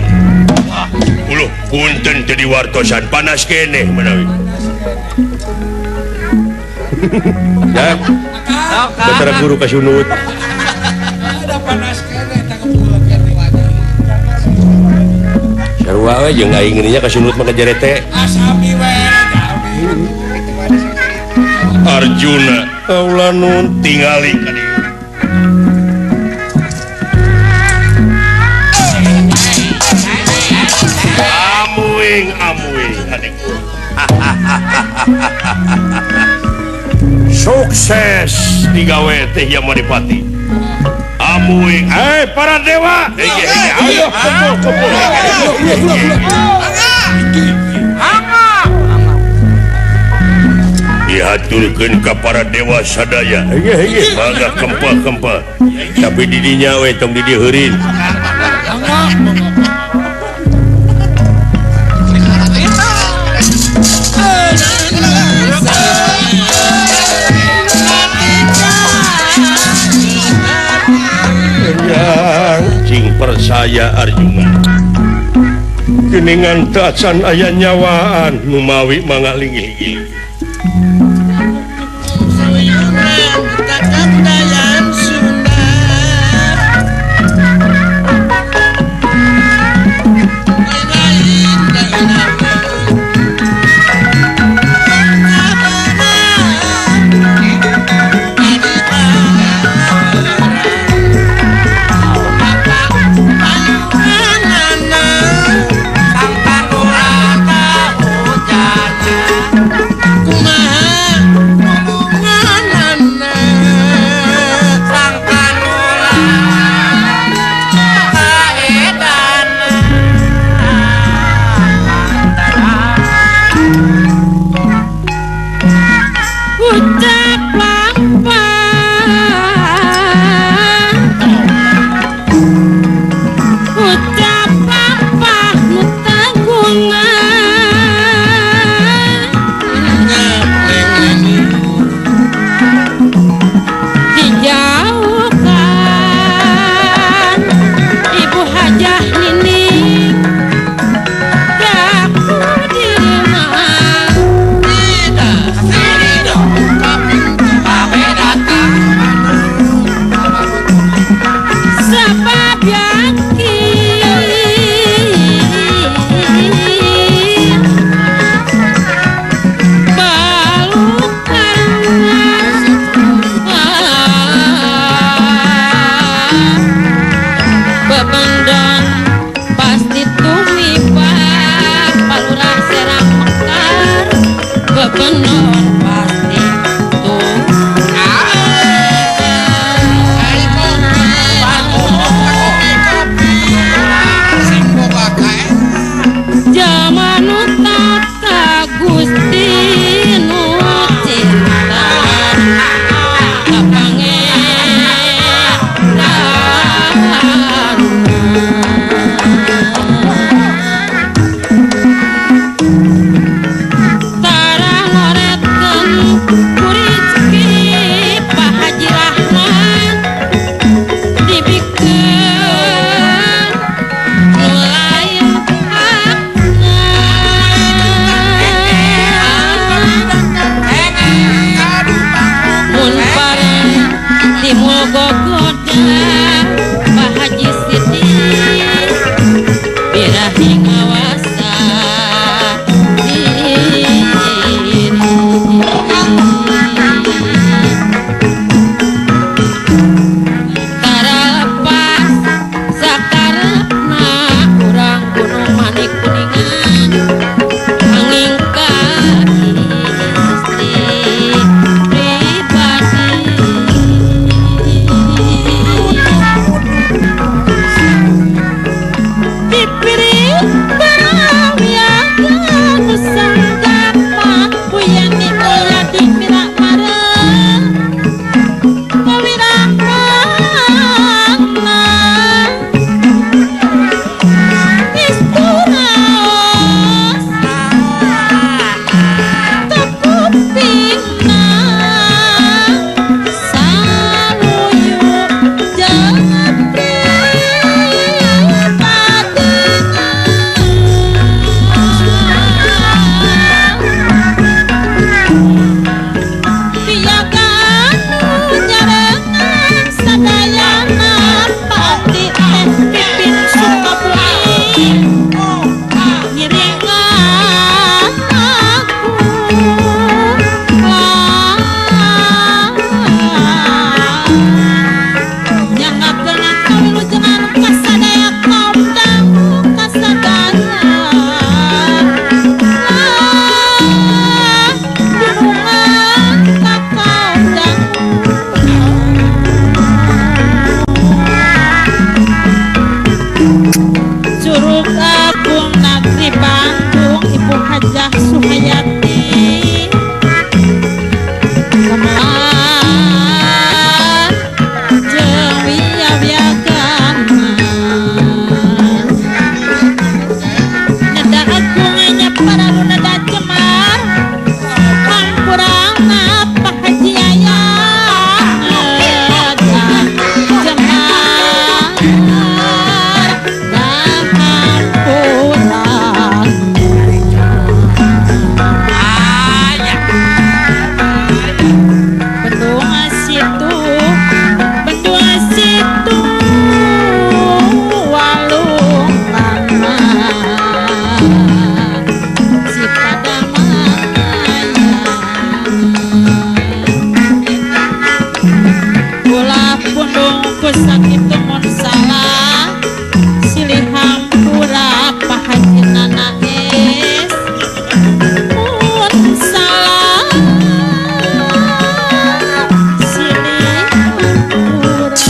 Uluh, punten teu diwartosan panas keneh menawi. Ya. Batara guru kasunut. Ada panas keneh tangkep wajah. Sarua we jeung aing geuning nya kasunut mah kajerete. Asami we jami. Arjuna kaula nun tingali ka dieu. Amuing, amuing, adikku. Sukses digawe teh Yamadipati. Amuing, para dewa. Ayo, kumpul, kumpul. Dihaturkeun ka para dewa sadaya. Mangga kempah-kempah. Tapi didinya we tong didiheurin. Yang cing percaya Arjuna. Geningan tacan aya nyawaan numawi mangga linggih. ngawasa diri. Taralepas sakarepna urang Gunung Manik Kuningan angin ka istri pribadi. Dipiri parawiyaga nu sanggapa puyeng nikola di mirak mareng kawirangana isturaos tekupingna saluyu jeung pripadina. Piyaga anu nyarengan sadayana pati teh pipin Sukabumi ngiringan aku nyangakeun kawilujengan kasadaya kaum dangu kasadaya lah dunungan ka kaum dangu. Curug Agung Nagri Bandung Ibu Hajah Suhayati Gamelan jeung wiya-wiyagana nada agung nya paralu nada cemar hampurana Pak Haji Ayang nada cemar dahampurana. Bendungan situ walung lama si Padamaya. Ulah pundung ku sakitu mun salah silih hampura Pak Haji Nana es mun salah silih hampura.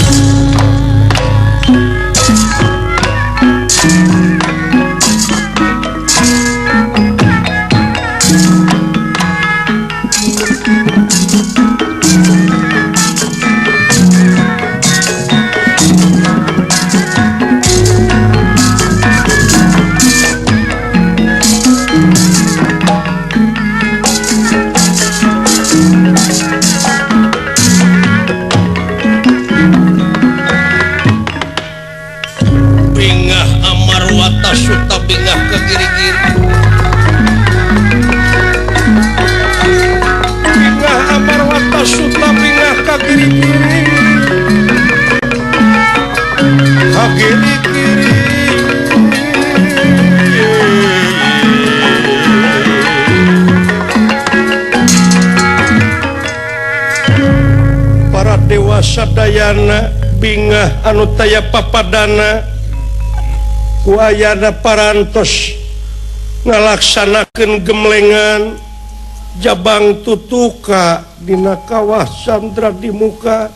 Bingah Amarwata Suta bingah ke kiri-kiri. Bingah Amarwata Suta bingah ke kiri-kiri. Ke kiri-kiri. Para dewa sadayana bingah anu taya papadana ku ayana parantos ngalaksanakeun gemlengan jabang tutuka dina kawah Sandra di muka.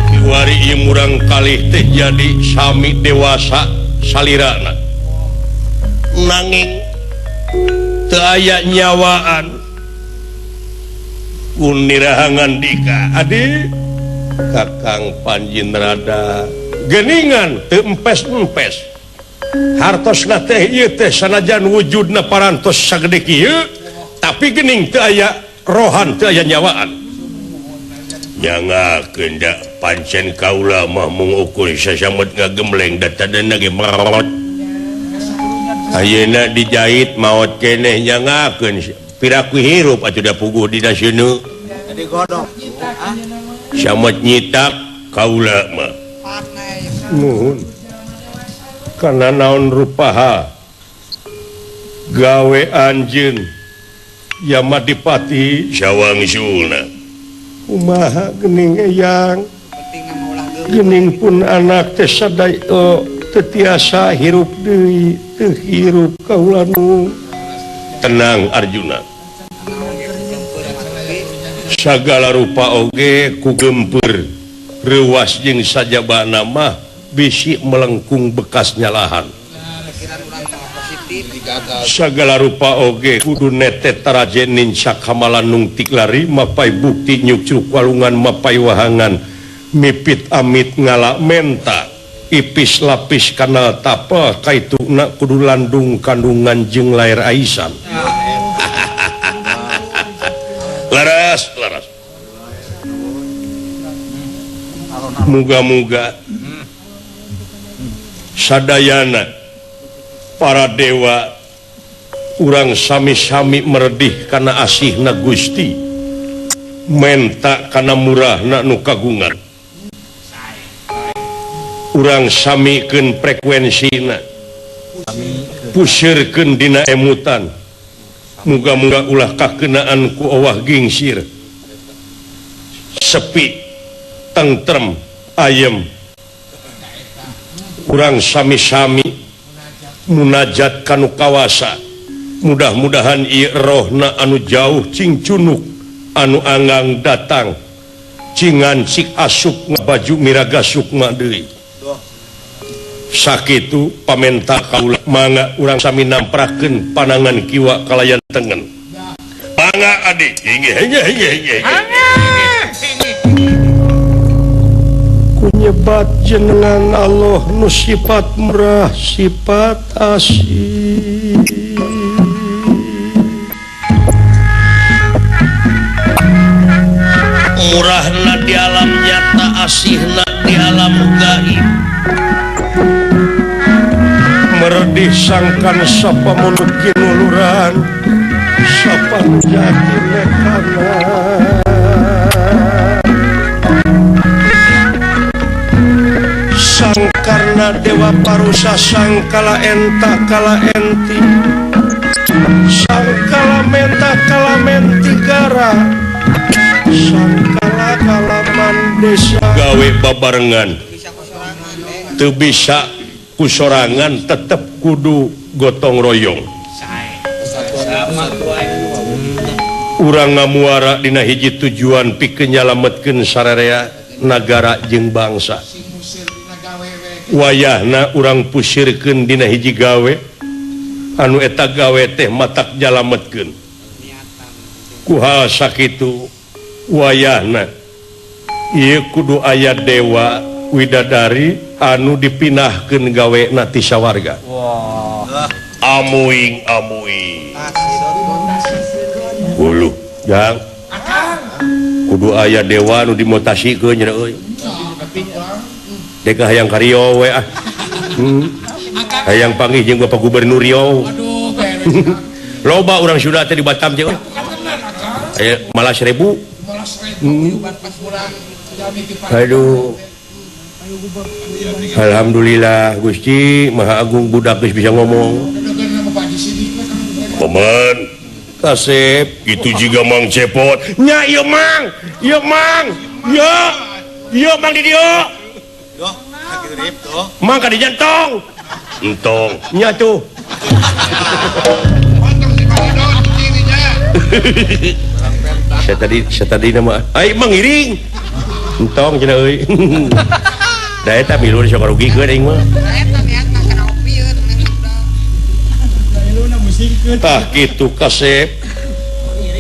Kiwari ieu murang kalih teh jadi sami dewasa salirana nanging teu aya nyawaan ku nirahangan dika adi Kakang Panjinrada geningan teu empes-empes hartosna teh ieu teh sanajan wujudna parantos sagede kieu tapi gening teu aya rohan teu aya nyawaan. Nyangakeun da pancen kaula mah mung ukur sasamet ngagembleng da tadana ge merot. Ayeuna dijahit maot keneh nyangakeun piraku hirup atuh da puguh dina seuneu. Jadi godok. Samet nyitak kaula mah. Nuhun. Kana naon rupaha gawe anjeun Yamadipati Sawangsulna. Kumaha geuning eyang? Geuning pun anak teh sadaya teu tiasa hirup deui, teu hirup kaula nu. Tenang Arjuna. Sagala rupa oge ku gempeur reuwas jeung sajabana mah bisi melengkung bekas nyalahan. Sagala rupa oge kudu netet tarajen nincak hamalan nung tiklari mapai bukti nyukcruk walungan mapai wahangan mipit amit ngala menta ipis lapis kanal tapa kaituna kudu landung kandungan jeung lair aisan. Laras laras. Muga-muga sadayana para dewa urang sami-sami meredih kana asihna Gusti, menta kana murahna nu kagungan. Urang samikeun frekuensina, pusirkeun dina emutan. Muga-muga ulah kakenaan ku owah gingsir, sepi, tentrem, ayem. Urang sami-sami munajat kanu kawasa. Mudah-mudahan ieu rohna anu jauh cing cunuk, anu anggang datang, cingan cik asup baju miraga sukma deui. Sakitu pamenta kaula mangga urang sami namprakeun panangan kiwa kalayan tengen. Mangga adik, inggih inggih inggih inggih. Kunyebat jenengan Allah nu sifat murah sifat asih. Murahna di alam nyata, asihna di alam gaib. Meredih sangkan sapa mulut kinuluran, sapa jati nekana. Sangkarna dewa parusa sangkala enta kala enti, sangkala menta kala menti gara, sangkala kalaman desa. Gawe babarengan teu bisa kusorangan, tetep kudu gotong royong. Urang ngamuara dina hiji tujuan pikeun nyalametkeun sararea nagara jeung bangsa. Wayahna urang pusirkeun dina hiji gawe anu eta gawe teh matak nyalametkeun. Ku hal sakitu wayahna ieu kudu aya dewa widadari anu dipinahkeun gawena ti sawarga. Wah. Amuing amuing. Uluh, jang. Kudu aya dewa anu dimotasikeun nya euy. Dek hayang ka Riau we ah. Hayang panggih jeung Bapak Gubernur Riau. Loba urang Sunda teh di Batam teh. Aya malah 1000. Aduh. Alhamdulillah Gusti Maha Agung budak geus bisa ngomong. Paman kasep itu juga Mang Cepot. Nya ieu Mang, ieu Mang. Yo. Yo Mang di dieu. Mang ka di jantong. Entong. Nya tuh. Saya tadi nama ai Mang iring. Entong cenah euy. Da eta milu sok rugikeun aing mah. Tah kitu kasep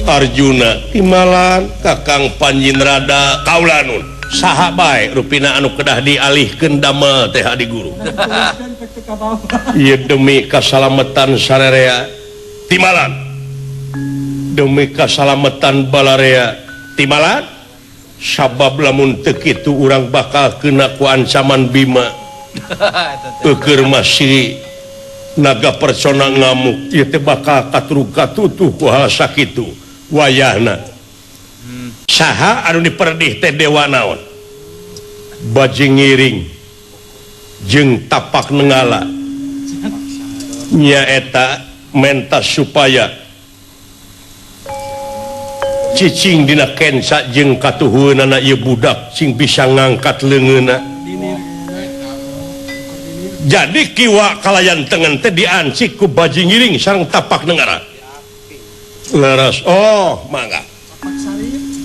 Arjuna timalan Kakang Panjinrada kaulanun. Saha bae rupina anu kedah dialihkeun damel teh adi guru. Ieu demi kasalametan sararea timalan. Demi kasalametan balarea timalan. Sabab lamun teu kitu urang bakal kena ku ancaman Bima. Eueur masih naga persona ngamuk ieu teh bakal katrug katutuh ku hal sakitu wayahna. Saha anu diperdih teh dewa naon? Bajing ngiring jeung tapak nengala Nyaeta menta supaya cicing dina kenca jeung katuhueunana ieu budak sing bisa ngangkat leungeunna. Jadi kiwa kalayan tengen teh diancik ku bajing ngiring sareng tapak nengara. Leres, oh mangga.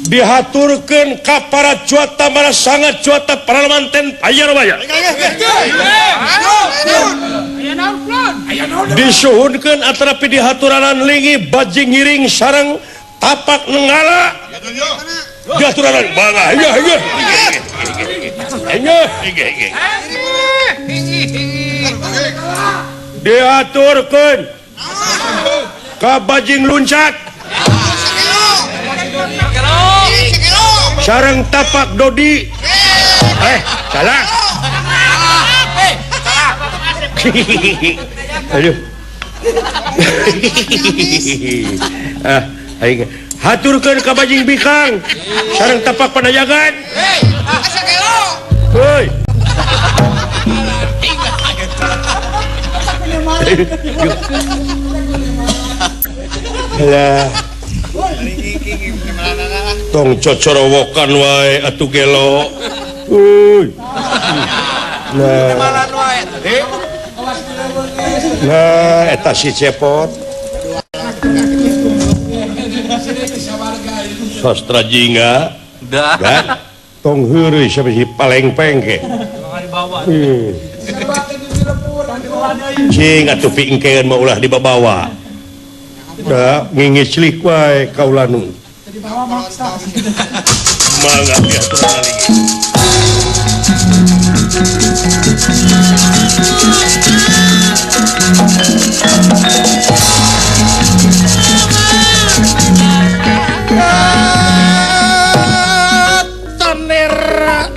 Dihaturkeun ka para cuata mara sangat cuata para manten payarwaya. Disuhunkeun atarapi dihaturanan lingi bajing ngiring sareng tapak nenggala. Dihaturanan mangga. Iya iya. Iya iya. Diaturkeun ka bajing luncat sareng tapak dodi. Salah. Aduh. Aing haturkeun ka bajing bikang sareng tapak panajagan. Hoi. Lah. Tong cocorowokan wae atuh gelo. Uy. Nah. Nah, eta si cepot. Sastra jingga. Dah. Tong heureuy sampe si palengpeng ke. Cing atuh pingkeun mah ulah dibabawa. Da ngingiclik wae kaula nu. Mangga diaturan lagi. Tanera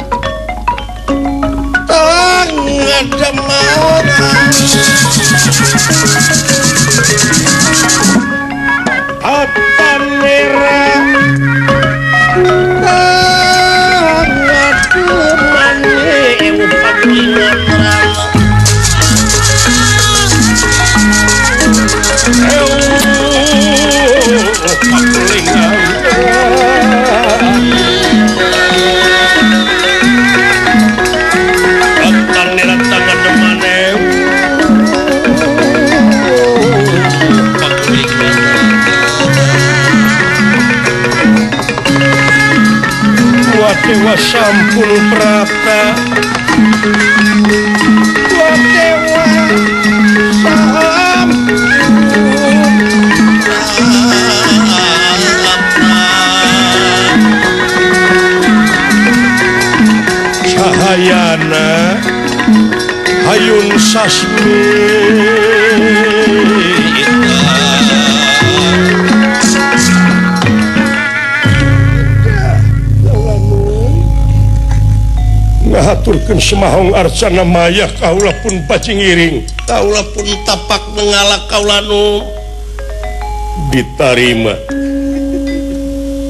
Atanera Dewa sampun prapta, dewa sampun prapta. Cahayana hayun sasmi. Ngahaturkeun semahong arcana maya kaula pun bajing iring, kaula pun tapak nengalak kaula nu ditarima.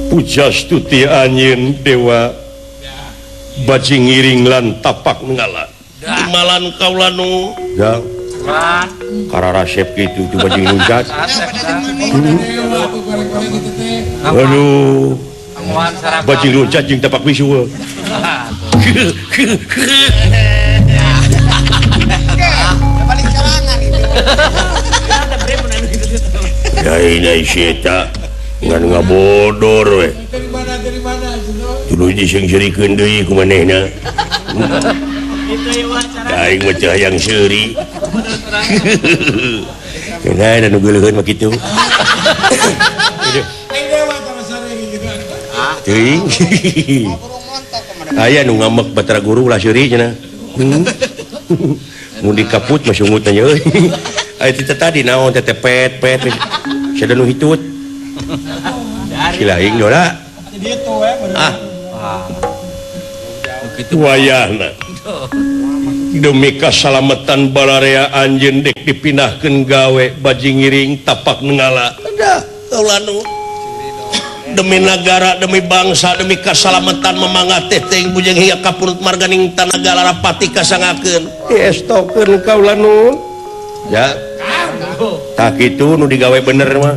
Pujastuti anjeun dewa bajing iring lan tapak nengalak. Malan kaula nu ya kararasep kitu tu bajing luncat. Aduh, bajing luncat jeung tapak bisu. Ngan ngabodor we. Tuluy diseungseurikeun deui ku manehna. Aing mah teu hayang seuri. Keuna da nu geuleuheun mah kitu. Teuing. Aya nu ngamek Batara Guru ulah seuri cenah. Mun dikaput mah sungut nya euy. Aya teh tadi naon teh pet pet sada nu hitut. Silaing dora. Ah. Wayahna. Demi kasalamatan balarea anjeun dek dipindahkeun gawe bajing ngiring tapak nenggala. Dah kaula nu. Demi nagara, demi bangsa, demi kasalamatan memangga teh teuing bujeng hingga kapurut marganing tanaga larapati kasangakeun. Diestokeun kaula nu. Ya. Tah kitu nu digawe bener mah.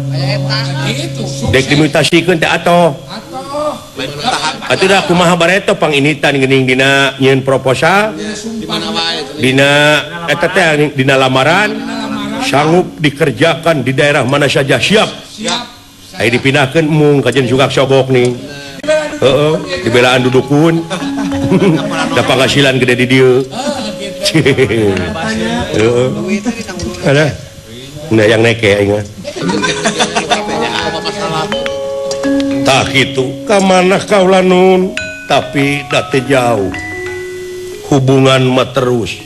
Dek dimutasikeun teh atoh. Atuh da kumaha bareto panginitan geuning dina nyieun proposal dina eta teh dina lamaran sanggup dikerjakan di daerah mana saja siap. Aya dipindahkeun mung kajen sugak sogok nih. Heeh, dibelaan dudukun. Da panghasilan gede di dieu. Heeh. Ada. Nah yang neke aing mah. Tah kitu ka mana kaula nun tapi da teu jauh. Hubungan mah terus.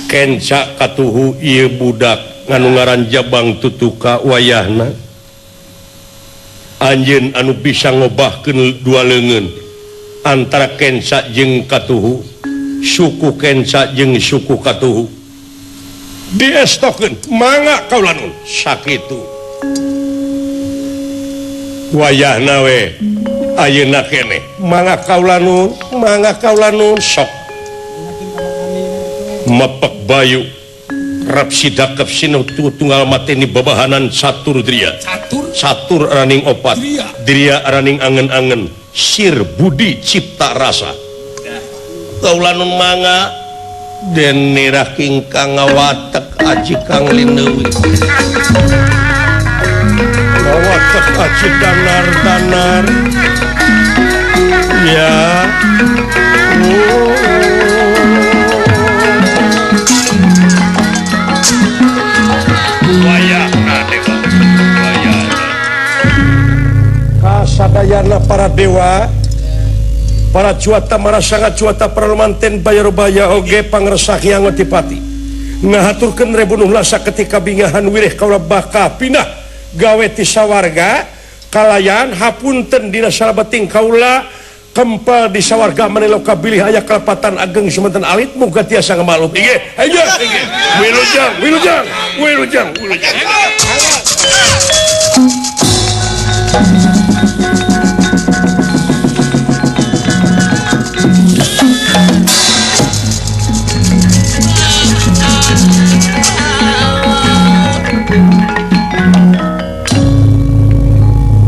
Kenca katuhu ieu budak nganu ngaran Jabang Tutuka wayahna. Anjeun anu bisa ngobahkeun dua leungeun antara Kenca jeung Katuhu, suku Kenca jeung suku Katuhu. Diestokeun mangga kaula nun sakitu. Wayahna we ayeuna keneh mangga kaula nun sok mepek bayu rap sidakep sinu tunggal mateni babahanan satur dria catur araning opat dria araning angen-angen sir budi cipta rasa kaula nun mangga den nirah kingkang ngawatek aji kang lineuwi ngawatek aji danar-danar ya. Wayahna dewa wayahna kasadayana para dewa para cuata marasanga cuata para lumanten bayarubaya oge pangersa Hyang Otipati ngahaturkeun rebunuh lasa ketika bingahan wirih kaula bakal pindah gawe ti sawarga kalayan hapunten dina salabeting kaula kempal di sawarga manelo kabilih aya kalepatan ageng sumanten alit muga tiasa ngamaklum inggih inggih inggih wilujeng wilujeng wilujeng wilujeng.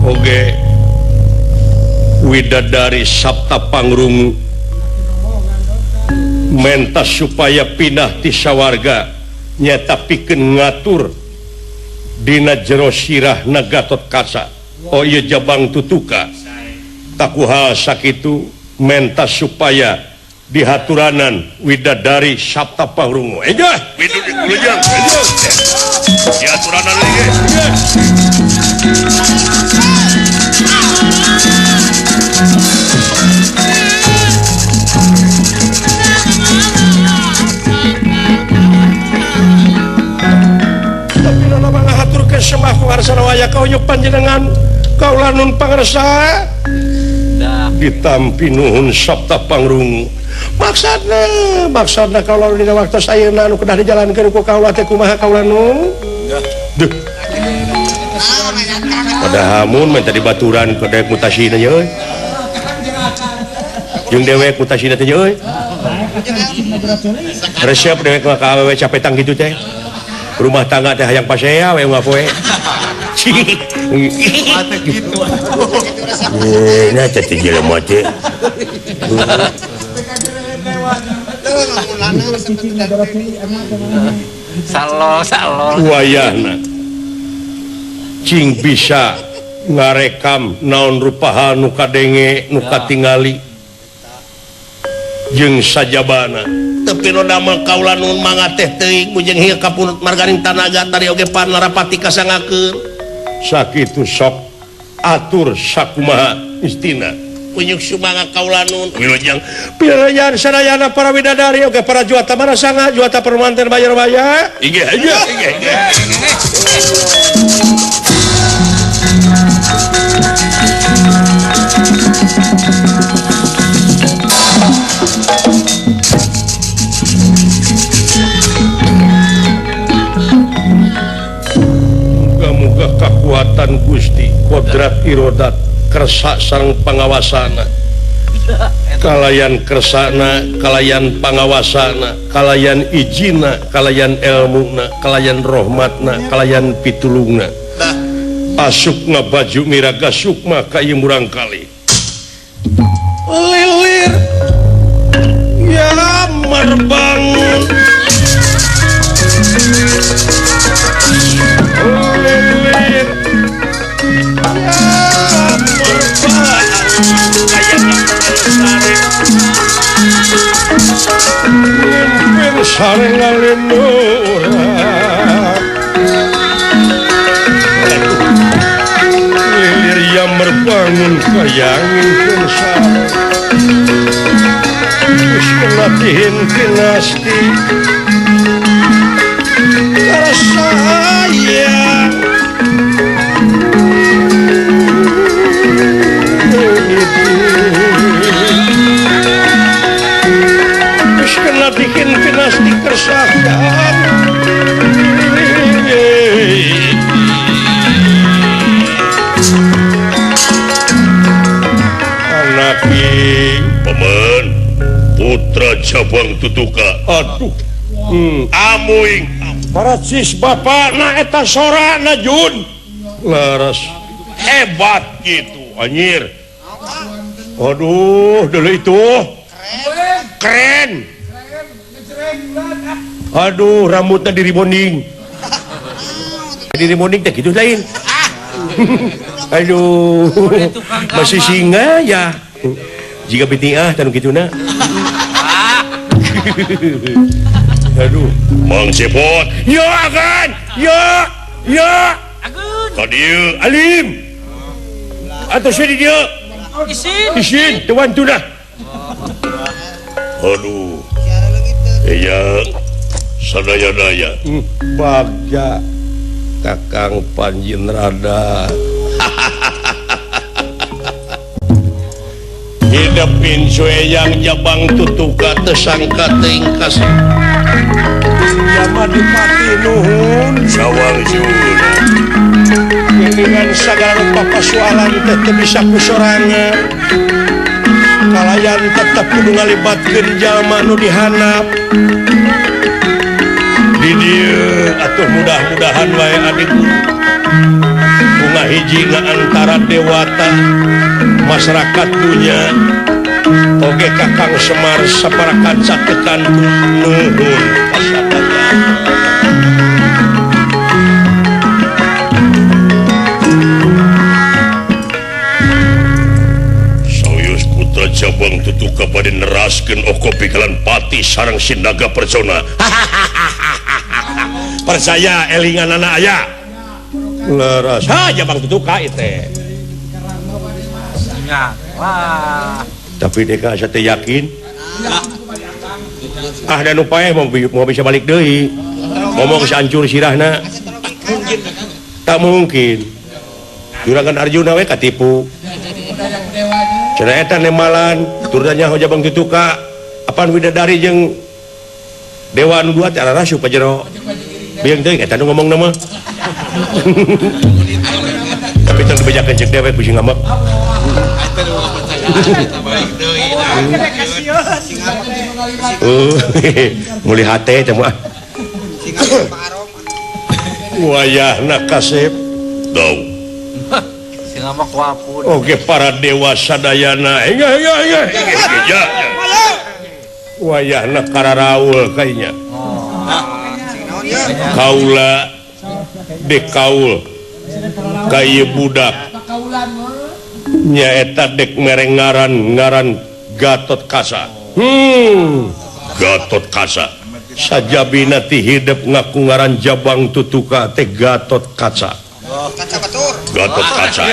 Oge widadari Sabta Pangrungu menta supaya pindah ti sawarga nyata pikeun ngatur dina jero sirahna Gatot Kaca. Oh ieu Jabang Tutuka takuhal sakitu menta supaya dihaturanan widadari Sabta Pangrungu. Inggih wilujeng wilujeng dihaturanan inggih. Tapi nana ngahaturkeun sembah ku ngarsana waya kauyuk panjenengan kaula nun pangersa ditampi nuhun Sabta Pangrungu. Maksudna maksudna kaula dina waktu ayeuna nu kedah dijalankeun ku kaula teh kumaha kaula nun? Duh. Padahal mun mah tadi baturan ke dewek mutasina ye euy. Jeung dewek mutasina teh euy. Resep dewek mah ka awewe capetang kitu teh. Rumah tangga teh hayang pasea we unggal poe. Nah teh jelema teh. Salo salo. Wayahna cing bisa ngarekam naon rupaha nu kadenge nu katingali jeung sajabana tepi nu damel kaula nun mangga teh teuing mujeng hieu kapunut margaring tanaga tari oge pan larapati kasangakeun sakitu sok atur sakumaha istina punyuk sumangga kaula nun wilujeng pilarayan sadayana para widadari oge para juata marasanga juata permanten bayar-bayar inggih inggih inggih. Muga-muga kakuatan Gusti kodrat irodat kersa sareng pangawasana Kalayan kersana, kalayan pangawasana, kalayan ijina, kalayan elmuna, kalayan rohmatna, kalayan pitulungna. Asupna baju miraga sukma ka ieu murangkali. Lilir ya marbangun. Lilir ya marbangun. Mimpin sare ngalinura. Lilir ya merbangun kayangin sare. Wis kelatihin kinasti sayang. Wis kena bikin kinasti kersayang. Anaki Paman Putra Jabang Tutuka. Aduh. Amuing paracis bapak na eta sorana Jun. Laras hebat gitu anjir. Aduh, dulu itu keren. Aduh, rambutnya diribonding. Diribonding teh gitu lain. Aduh, masih singa ya. Jika bitiah tanu kituna. Aduh, Mang Cepot. Yo agan, yo, yo. Ka dieu Alim. Atau di dieu. Isin. Isin, tuan tunah. Aduh. Eyang sadaya-daya. Bagja Kakang Panjinrada. Hidepin sueyang Jabang Tutuka tersangka tingkas. Jama dipati nuhun sawang juna. Dengan segala rupa persoalan tetep bisa kusorangan. Kalayan tetep kudu ngalibatkeun jalma nu dihanap. Di dieu atuh mudah-mudahan wae adikku. Bunga hiji na antara dewata masyarakat dunya oge Kakang Semar saparakan satekan nuhun kasadaya. Sawios Putra Jabang Tutuka bade neraskeun oko pikalan pati sareng Sinaga Percona. Percaya elinganana aya. Leres. Ha Jabang Tutuka itu. Wah. Tapi deka saya teh yakin. Ah dan upaya mau bisa balik deui. Ngomong hancur sirahna. Tak mungkin. Juragan Arjuna we katipu. Cenah eta nemalan turunannya ho Jabang Tutuka. Apan widadari jeung dewa nu dua teh ararasup ka jero. Biang teuing eta nu ngomong mah. Tapi tong dibejakeun ceuk dewek kucing ngambek. Mulih hate teh mah. Wayahna kasep dau. Oke para dewa sadayana. Ya. Wayahna kararaul kayaknya. Kaula dekaul kaya budak nyaeta dek mereng ngaran ngaran Gatot Kaca. Gatot Kaca sajabina ti hidep ngaku ngaran Jabang Tutuka teh Gatot Kaca. Gatot Kaca.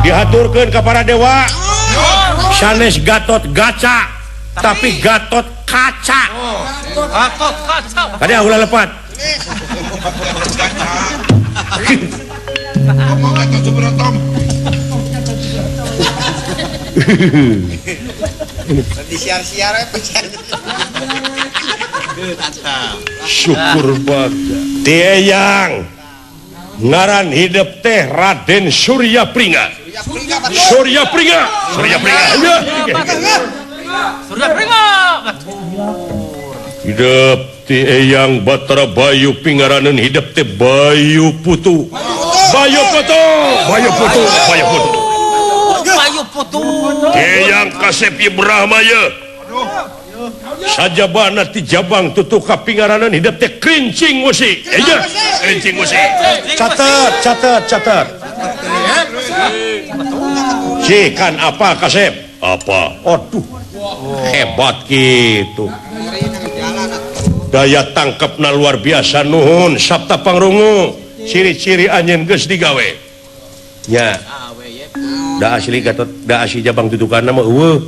Dihaturkeun ka para dewa sanes Gatot Gaca tapi Gatot Kaca. Gatot Kaca. Kada ulah lepat. Syukur bagja. Tieyang ngaran hidep teh Raden Surya Pringga. Surya Pringa. Surya Pringa. Surya Pringa. Hidup ti Eyang Batara Bayu pingaraneun hidup teh Bayu Putu. Bayu Putu. Bayu Putu. Bayu Putu. Bayu Putu. Eyang Kasep Brahma ye. Sajabana ti Jabang Tutuka pingaraneun hidup teh Krincing Wesi. Eja, Krincing Wesi. Catat, catat, catat. Cikan apa Kasep? Apa? Aduh, hebat gitu. Daya tangkepna luar biasa nuhun Sabta Pangrungu. Ciri-ciri anjeun geus digawe. Nya. Da asli Gatot, da asli Jabang Tutukana mah eueuh.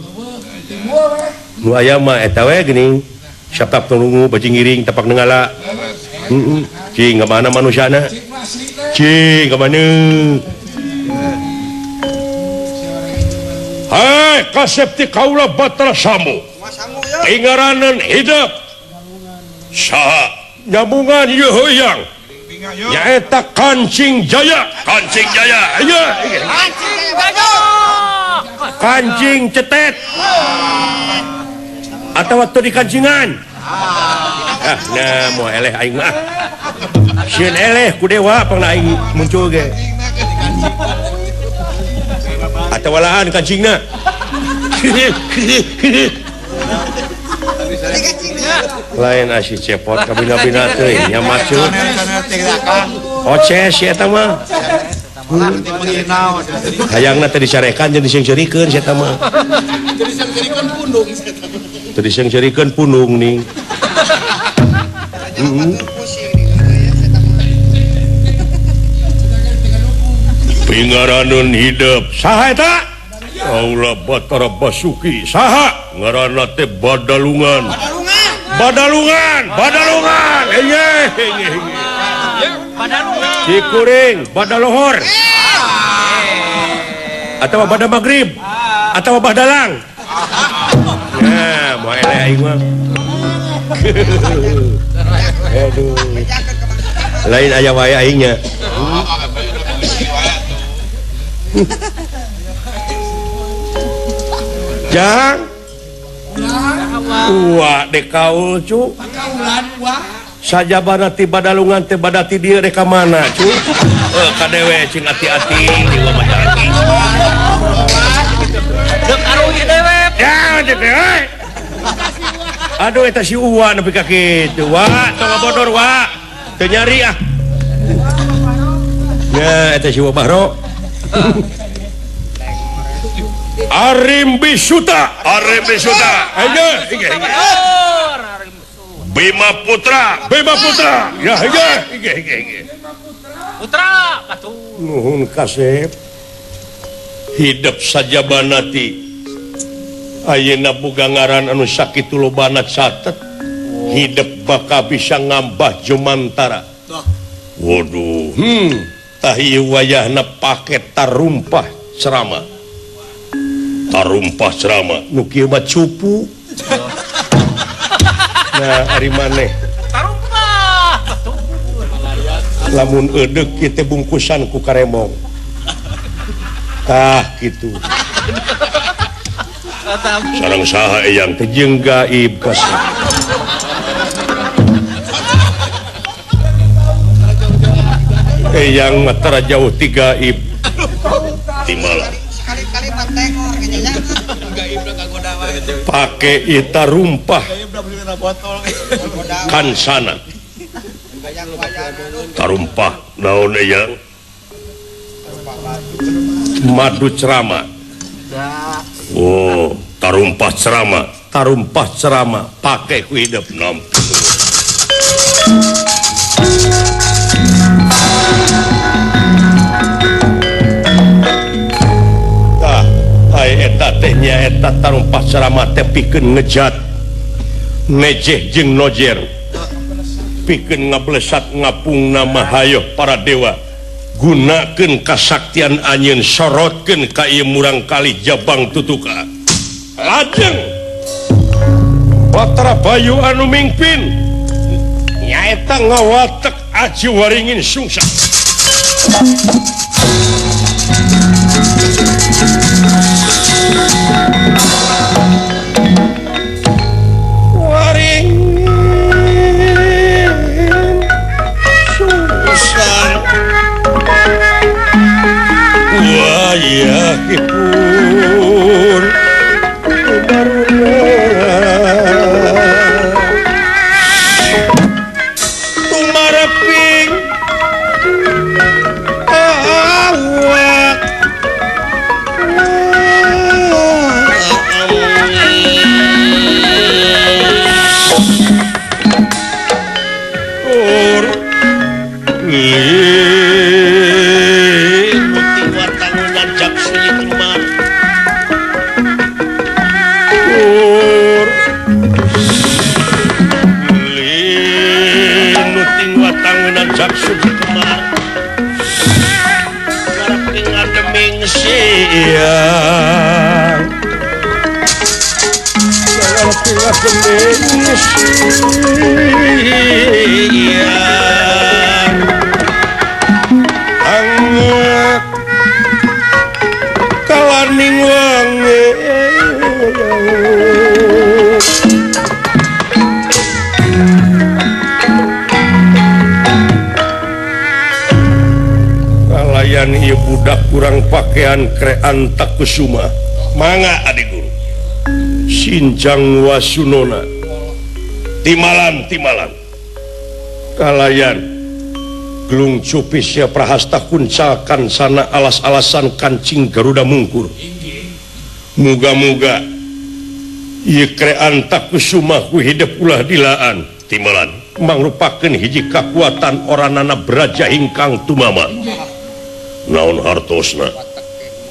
Nu aya mah eta we geuning. Sabta Pangrungu bajing ngiring tapak nenggala. Heeh. Cing ka mana manusiana? Cing ka mana? Hai Kasep ti kaula Batara Sambu. Pingaranan hidup. Saha nyambungan ieu heuang. Nyaeta Kancing Jaya. Kancing Jaya. Ayo. Kancing Jaya. Kancing cetet. Atawa teu dikancingan. Ah, nah moal eleh aing mah. Sieun eleh ku dewa pangna aing muncul ge. Atawa lahan kancingna. Lain asih cepot kabina-bina teuing nya macut. Oces si eta mah. Hayangna teh dicarekan jeung diseungseurikeun si eta mah. Teu diseungseurikeun pundung ning. Pingaraneun hidup saha eta? Kaula Batara Basuki. Saha? Ngaranna teh Badalungan. Badalungan, Badalungan. Badalungan. Cikuring, Badalohor. Atawa Bada Maghrib, atawa Badalang. Ya, moal eleh aing mah. Aduh. Lain aya wae aingnya. Jang. Wah, dek kaul cu. Sajabana ti Badalungan teh badati dieu rek ka mana cu? Kadewe cing ati-ati jiwa mah ati. Deuk aruih dewe. Ya, dewe. Aduh eta si Uwa nepi ka kitu. Wa, tong ngabodor wa. Teu nyari ah. Ya, eta si Uwa Bahro. Arim Bisuta, Arim Bisuta. Ayo, Bima Putra, Bima Putra. Ya, hege. Putra, patuh. Nuhun Kasep. Hidup saja banati. Ayeuna boga ngaran anu sakitu lobana catet. Hidup bakal bisa ngambah jumantara. Waduh, tah ieu wayahna pake tarumpah ceramah. Tarumpah ceramah nu kieu mah cupu. Nah, ari maneh tarumpah betul. Lamun eudek kieu teh bungkusan ku karemong. Tah kitu. Sareng saha eyang teh jeung gaib kasih. Eyang mah tara jauh ti gaib. Timala. Pake ita rumpah kansana tarumpah naon eyang madu ceramah. Oh, tarumpah ceramah, tarumpah ceramah pake ku hidup nampu. Eta teh nyaeta tarumpah ceramah teh pikeun ngejat nejeh jeung nojer pikeun ngablesat ngapungna mahayoh para dewa gunakeun kasaktian anjeun sorotkeun ka ieu murangkali Jabang Tutuka. Lajeng Batara Bayu anu mingpin nyaeta ngawatek aji waringin sungsang. Waringin susah wayahipun tumareping awak tur siang siang angek kalaning wangi kalayan ieu budak kurang pakaian krean takusuma mangga adik guru Sinjang Wasunona timalan timalan kalayan gelung cupisya prahasta kuncakan sana alas-alasan kancing Garuda mungkur muga-muga ieu krean takusuma ku hidep ulah dilaan timalan mangrupakeun hiji kakuatan oranana braja ingkang tumama naon hartosna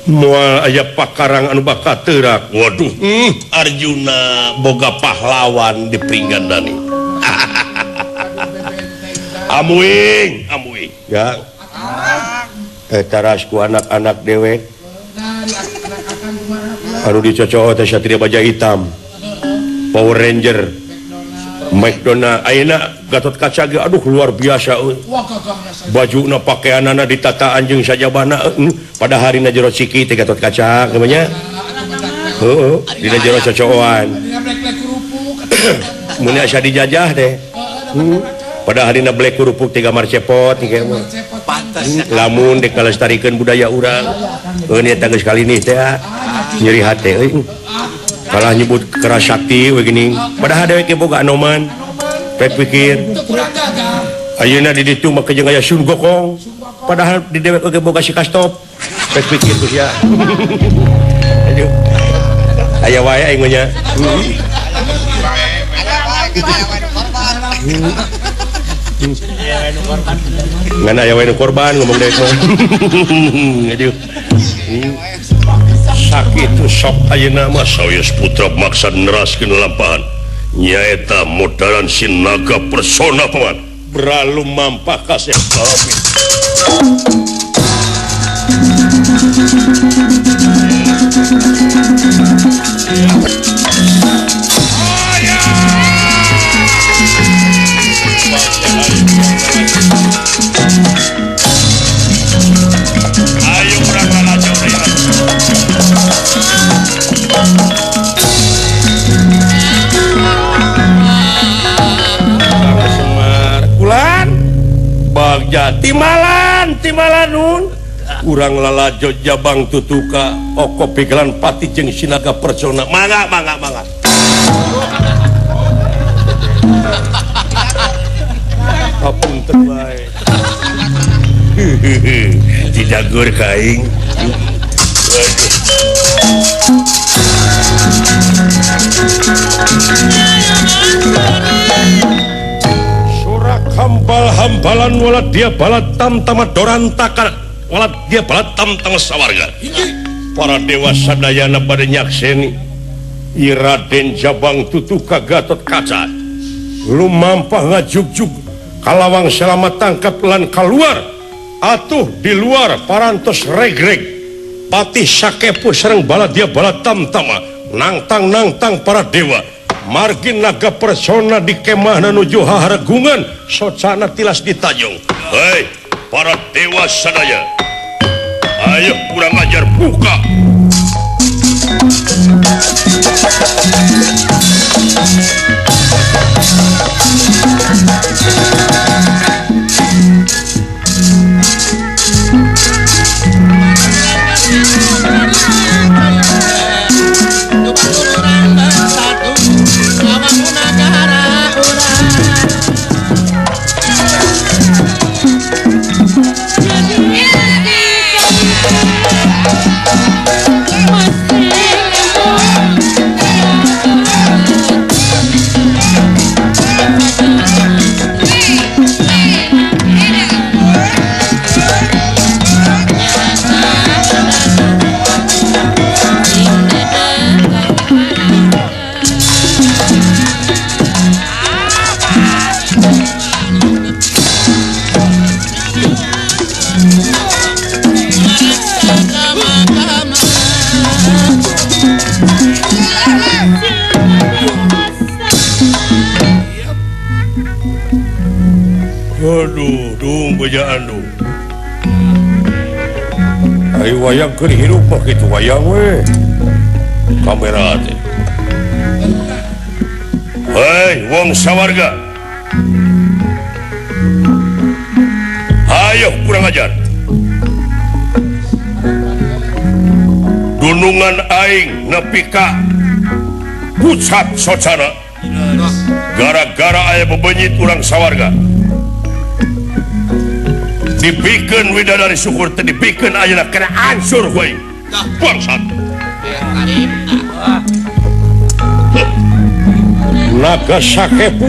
moal aya pakarang anu bakal teurak. Waduh, Arjuna boga pahlawan di Pringgandani. Amuing, amuing. Ya. Taras ku anak-anak dewek. Anu dicocok teh Satria Baja Hitam. Power Ranger. McDonald ayeuna Gatot Kaca ge aduh luar biasa euy. Bajuna pakaianana ditata anjeung sajabana pada harina jero ciki teh Gatot Kaca namanya. Heeh, dina jero cocoan. Mun asa dijajah teh. Pada harina black kerupuk tiga marcepot kieu mah. Lamun dek kalestarikeun budaya urang. Heuh eta geus kalinih teh nyeri hate euy. Kalah nyebut keras sakti we geuning. Padahal dewek ge boga anoman. Pek pikir. Ayeuna di ditu mah jeung aya Sun Gokong. Padahal di dewek oge boga si Kastop. Pek pikir ku sia. Aduh. Aya wae aing mah nya. Ngan aya wae nu korban ngomong dewek mah. Aduh. Sakitu sok ayeuna mah sawios putra maksa neraskeun lampahan nyaeta modaran si naga persona paman beralu mampah kasih kami. Ayo urang lalajo Semar kulan bagja timalan timalanun urang lalajo Jabang Tutuka oko pigelan pati jeung sinaga persona mangga mangga mangga. Apunten bae. Dijagur ka aing. Surak hambal-hambalan wala dia balatam tamadorantakan wala dia balatam tama sawarga. Para dewa sadayana pada nyakseni I Raden Jabang Tutuka Gatot Kaca lumampah ngajugjug kalawang selamat tangkap lan keluar atuh di luar parantos regreg patih sakepu sareng baladia balatam tama nangtang nangtang para dewa margi naga persona di kemahna nuju haregungan socana tilas ditajong. Hei para dewa sadaya, Ayo kurang ajar buka. Aduh, dung bejaan duh. Ayo wayang keur hirup mah kitu wayang we. Kamera teh. Hei, wong sawarga. Ayo kurang ajar. Dunungan aing nepi ka pucat socana. Gara-gara aya bebenyit urang sawarga. Dibikeun widadari syukur teh dibikeun ayeuna kena ansur we. Bangsat. Naga sakepu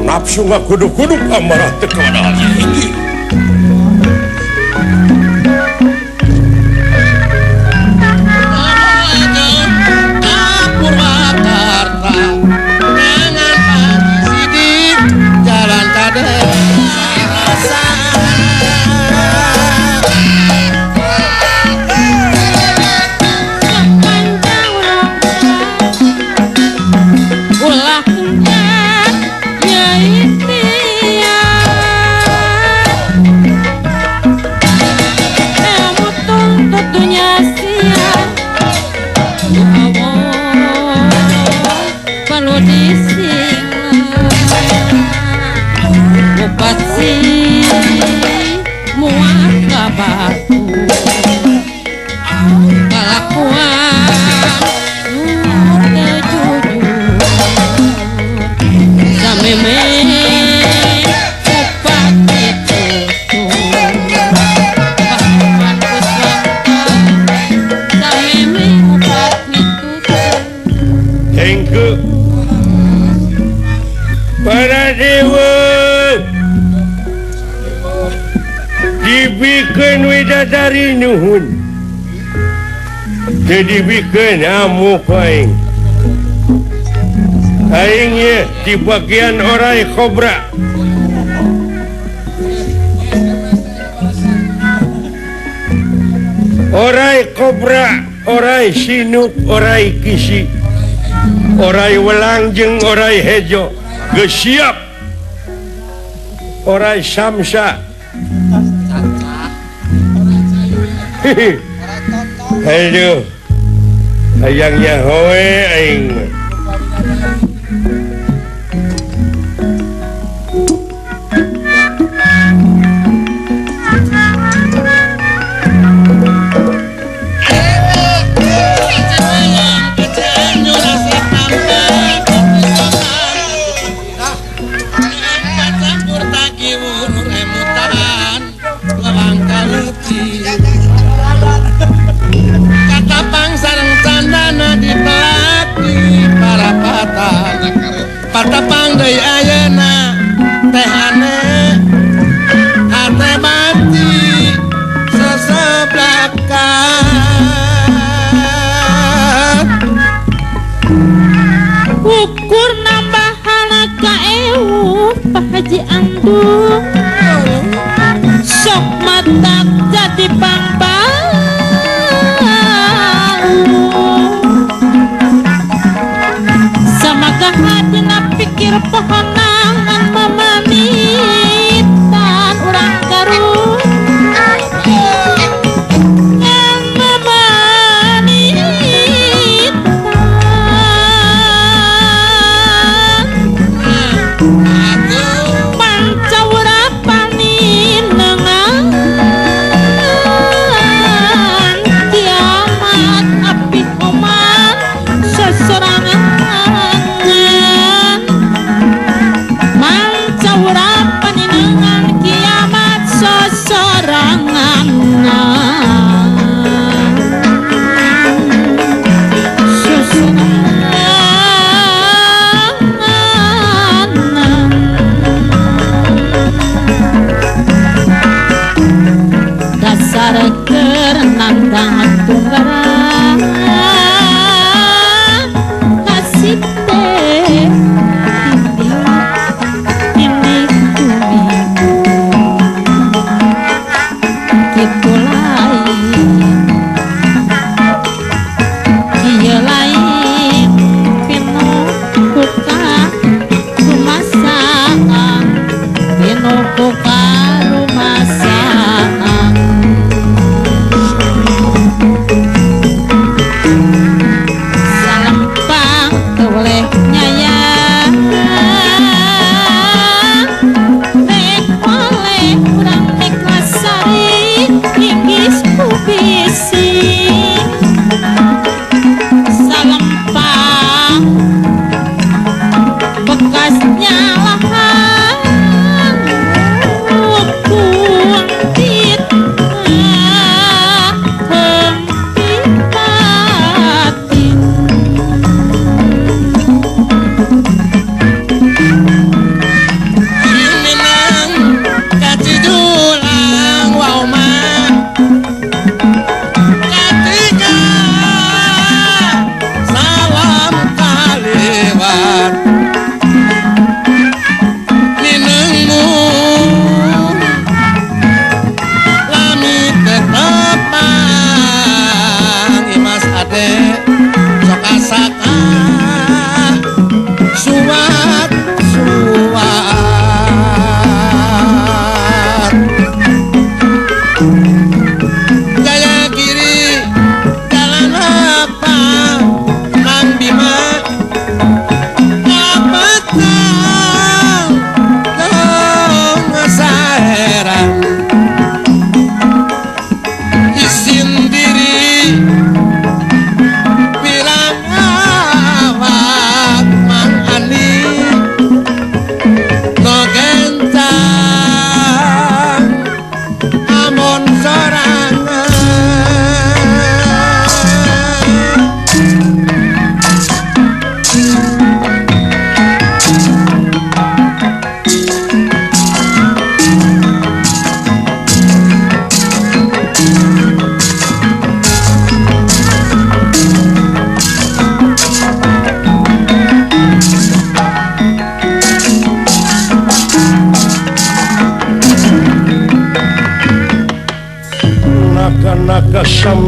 nafsu ngakuduk-kuduk amarah teu kawadahan. Para dewa dibikeun widadari nuhun, teu dibikeun amuk aing. Aing ye di bagian orai kobra. Orai kobra, orai sinuk, orai kisi, orai welang jeung orai hejo. Geus siap. Orai samsa. Aduh, hayangnya hoe aing. Patapang deui ayeuna teh aneh hate mati seseblakan. Ukur nambah kaewu Pak Haji Andung sok matak jadi pangpang. Samagah dina pikir pohonangan mamanitan urang Garut.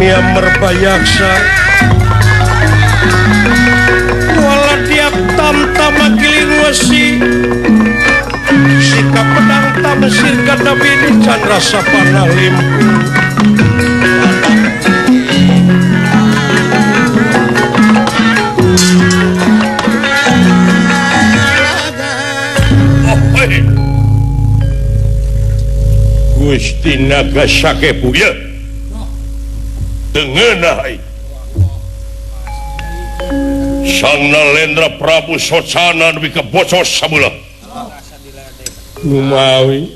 Mia Merbayaksa wala tiap tam-tama giling wesi sikap pedang tamsir kata bini chandra sapana limpu. Gusti Naga Sakepu ya tengenah Sang Nalendra Prabu Socana nepi ka bocos sabelah Numawi.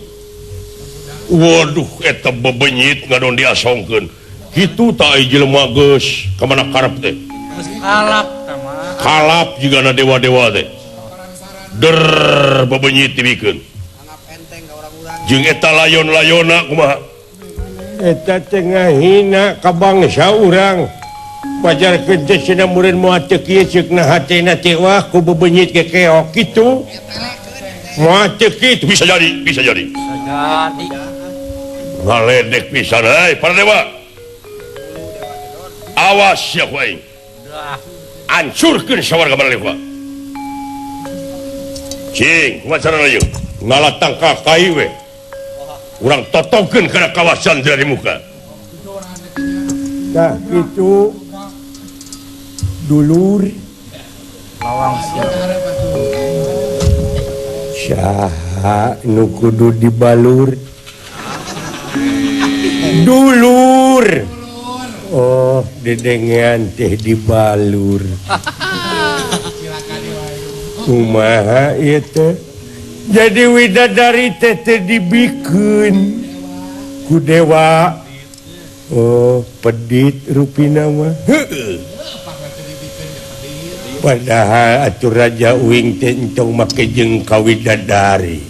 Waduh eta bebenyit ngadon diasongkeun kitu ta ai jelema geus ka mana karep teh kalap tah mah kalap jigana dewa-dewa teh der bebenyit dibikeun jeung eta layon-layona kumaha eta teh ngahina ka bangsa urang pajarkeun teh cenah mureun moal teu kieu ceukna hatena teh wah ku bebenyit ge keok kitu moal teu kitu bisa jadi bisa jadi ngaledek pisan euy para dewa awas sia ku aing hancurkeun sawarga Manaleva cing kumaha carana ieu ngalatang ka kai we urang totokeun kana kawasan dari muka. Tah kitu dulur lawang sia. Saha nu kudu dibalur? Dulur. Oh, dedengean teh dibalur. Kumaha ieu teh? Jadi widadari teh teh dibikeun ku dewa. Oh, pedit rupina mah. Heueuh. Padahal atuh raja uing teh entong make jeung ka widadari.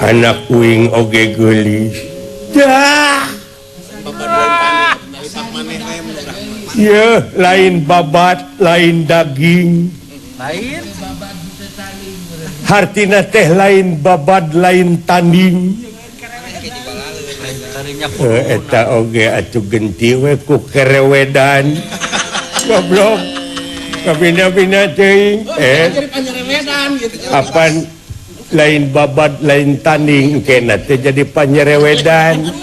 Anak uing oge geulis. Dah. Yeuh, lain babat, lain daging. Lain hartina teh lain babad lain tanding. Eta oge atuh genti we ku kerewedan. Goblok. Kabina-bina teuing. Apan lain babad lain tanding kena teh jadi panyerewedan.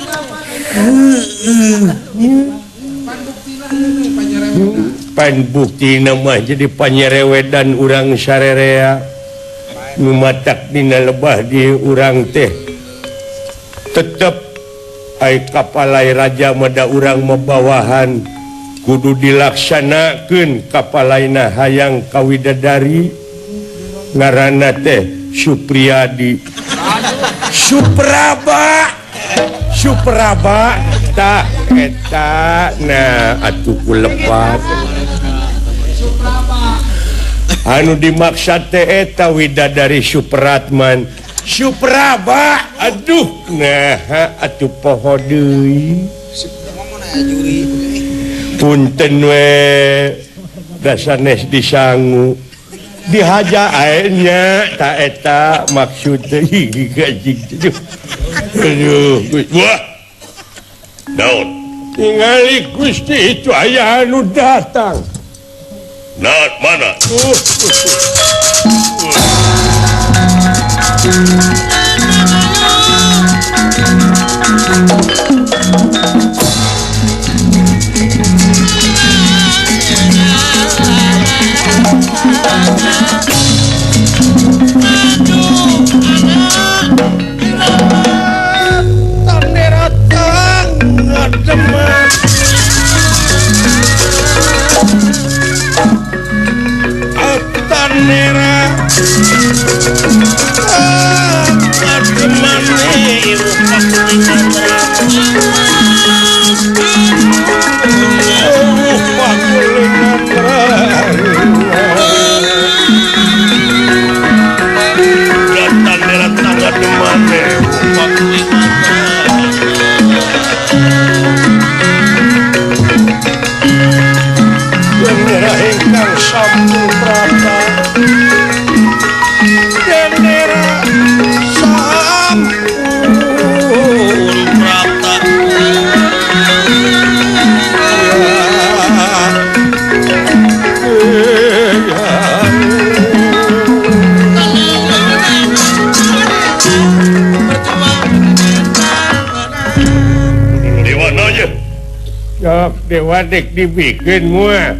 Pan buktina mah jadi panyerewedan urang sarerea. Nu matak dina lebah di urang teh tetep ai kapalai raja mada urang mabawahan kudu dilaksanakeun kapalaina hayang ka widadari ngaranna teh Supriyadi. Supraba Supraba tah eta nah atuh ku lepat anu dimaksud teh eta widadari Supratman Supraba aduh nah atuh poho deui punten we dasanes disangu dihaja ae nya ta eta maksud teh aduh wah naon tingali Gusti itu aya anu datang. Nah, mana? Dewa dek dibikin moal.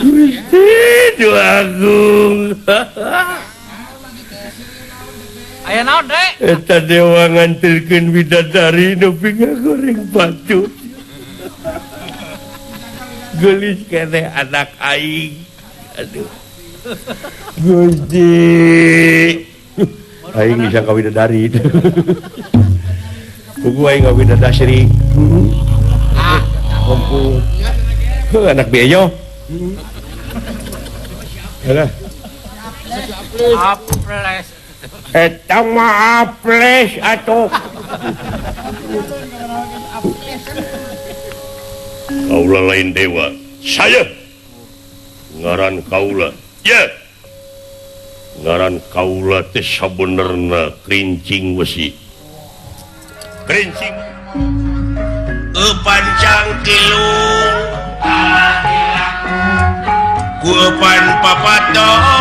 Gusti Agung. Aya naon rek? Eta dewa nganterkeun bidadari nepi ka goreng batu. Geulis keneh anak aing. Aduh. Gusti. Aing bisa ka bidadari. Kuku aing ka bidadari. Ah, kumpul. Heuh anak beyo. Alah. Aples. Eta mah aples atuh. Kaula lain dewa. Saya ngaran kaula. Ya. Ngaran kaula teh sabenerna kerincing besi. Kerincing. Eupancang kilung. Ku eupan papato.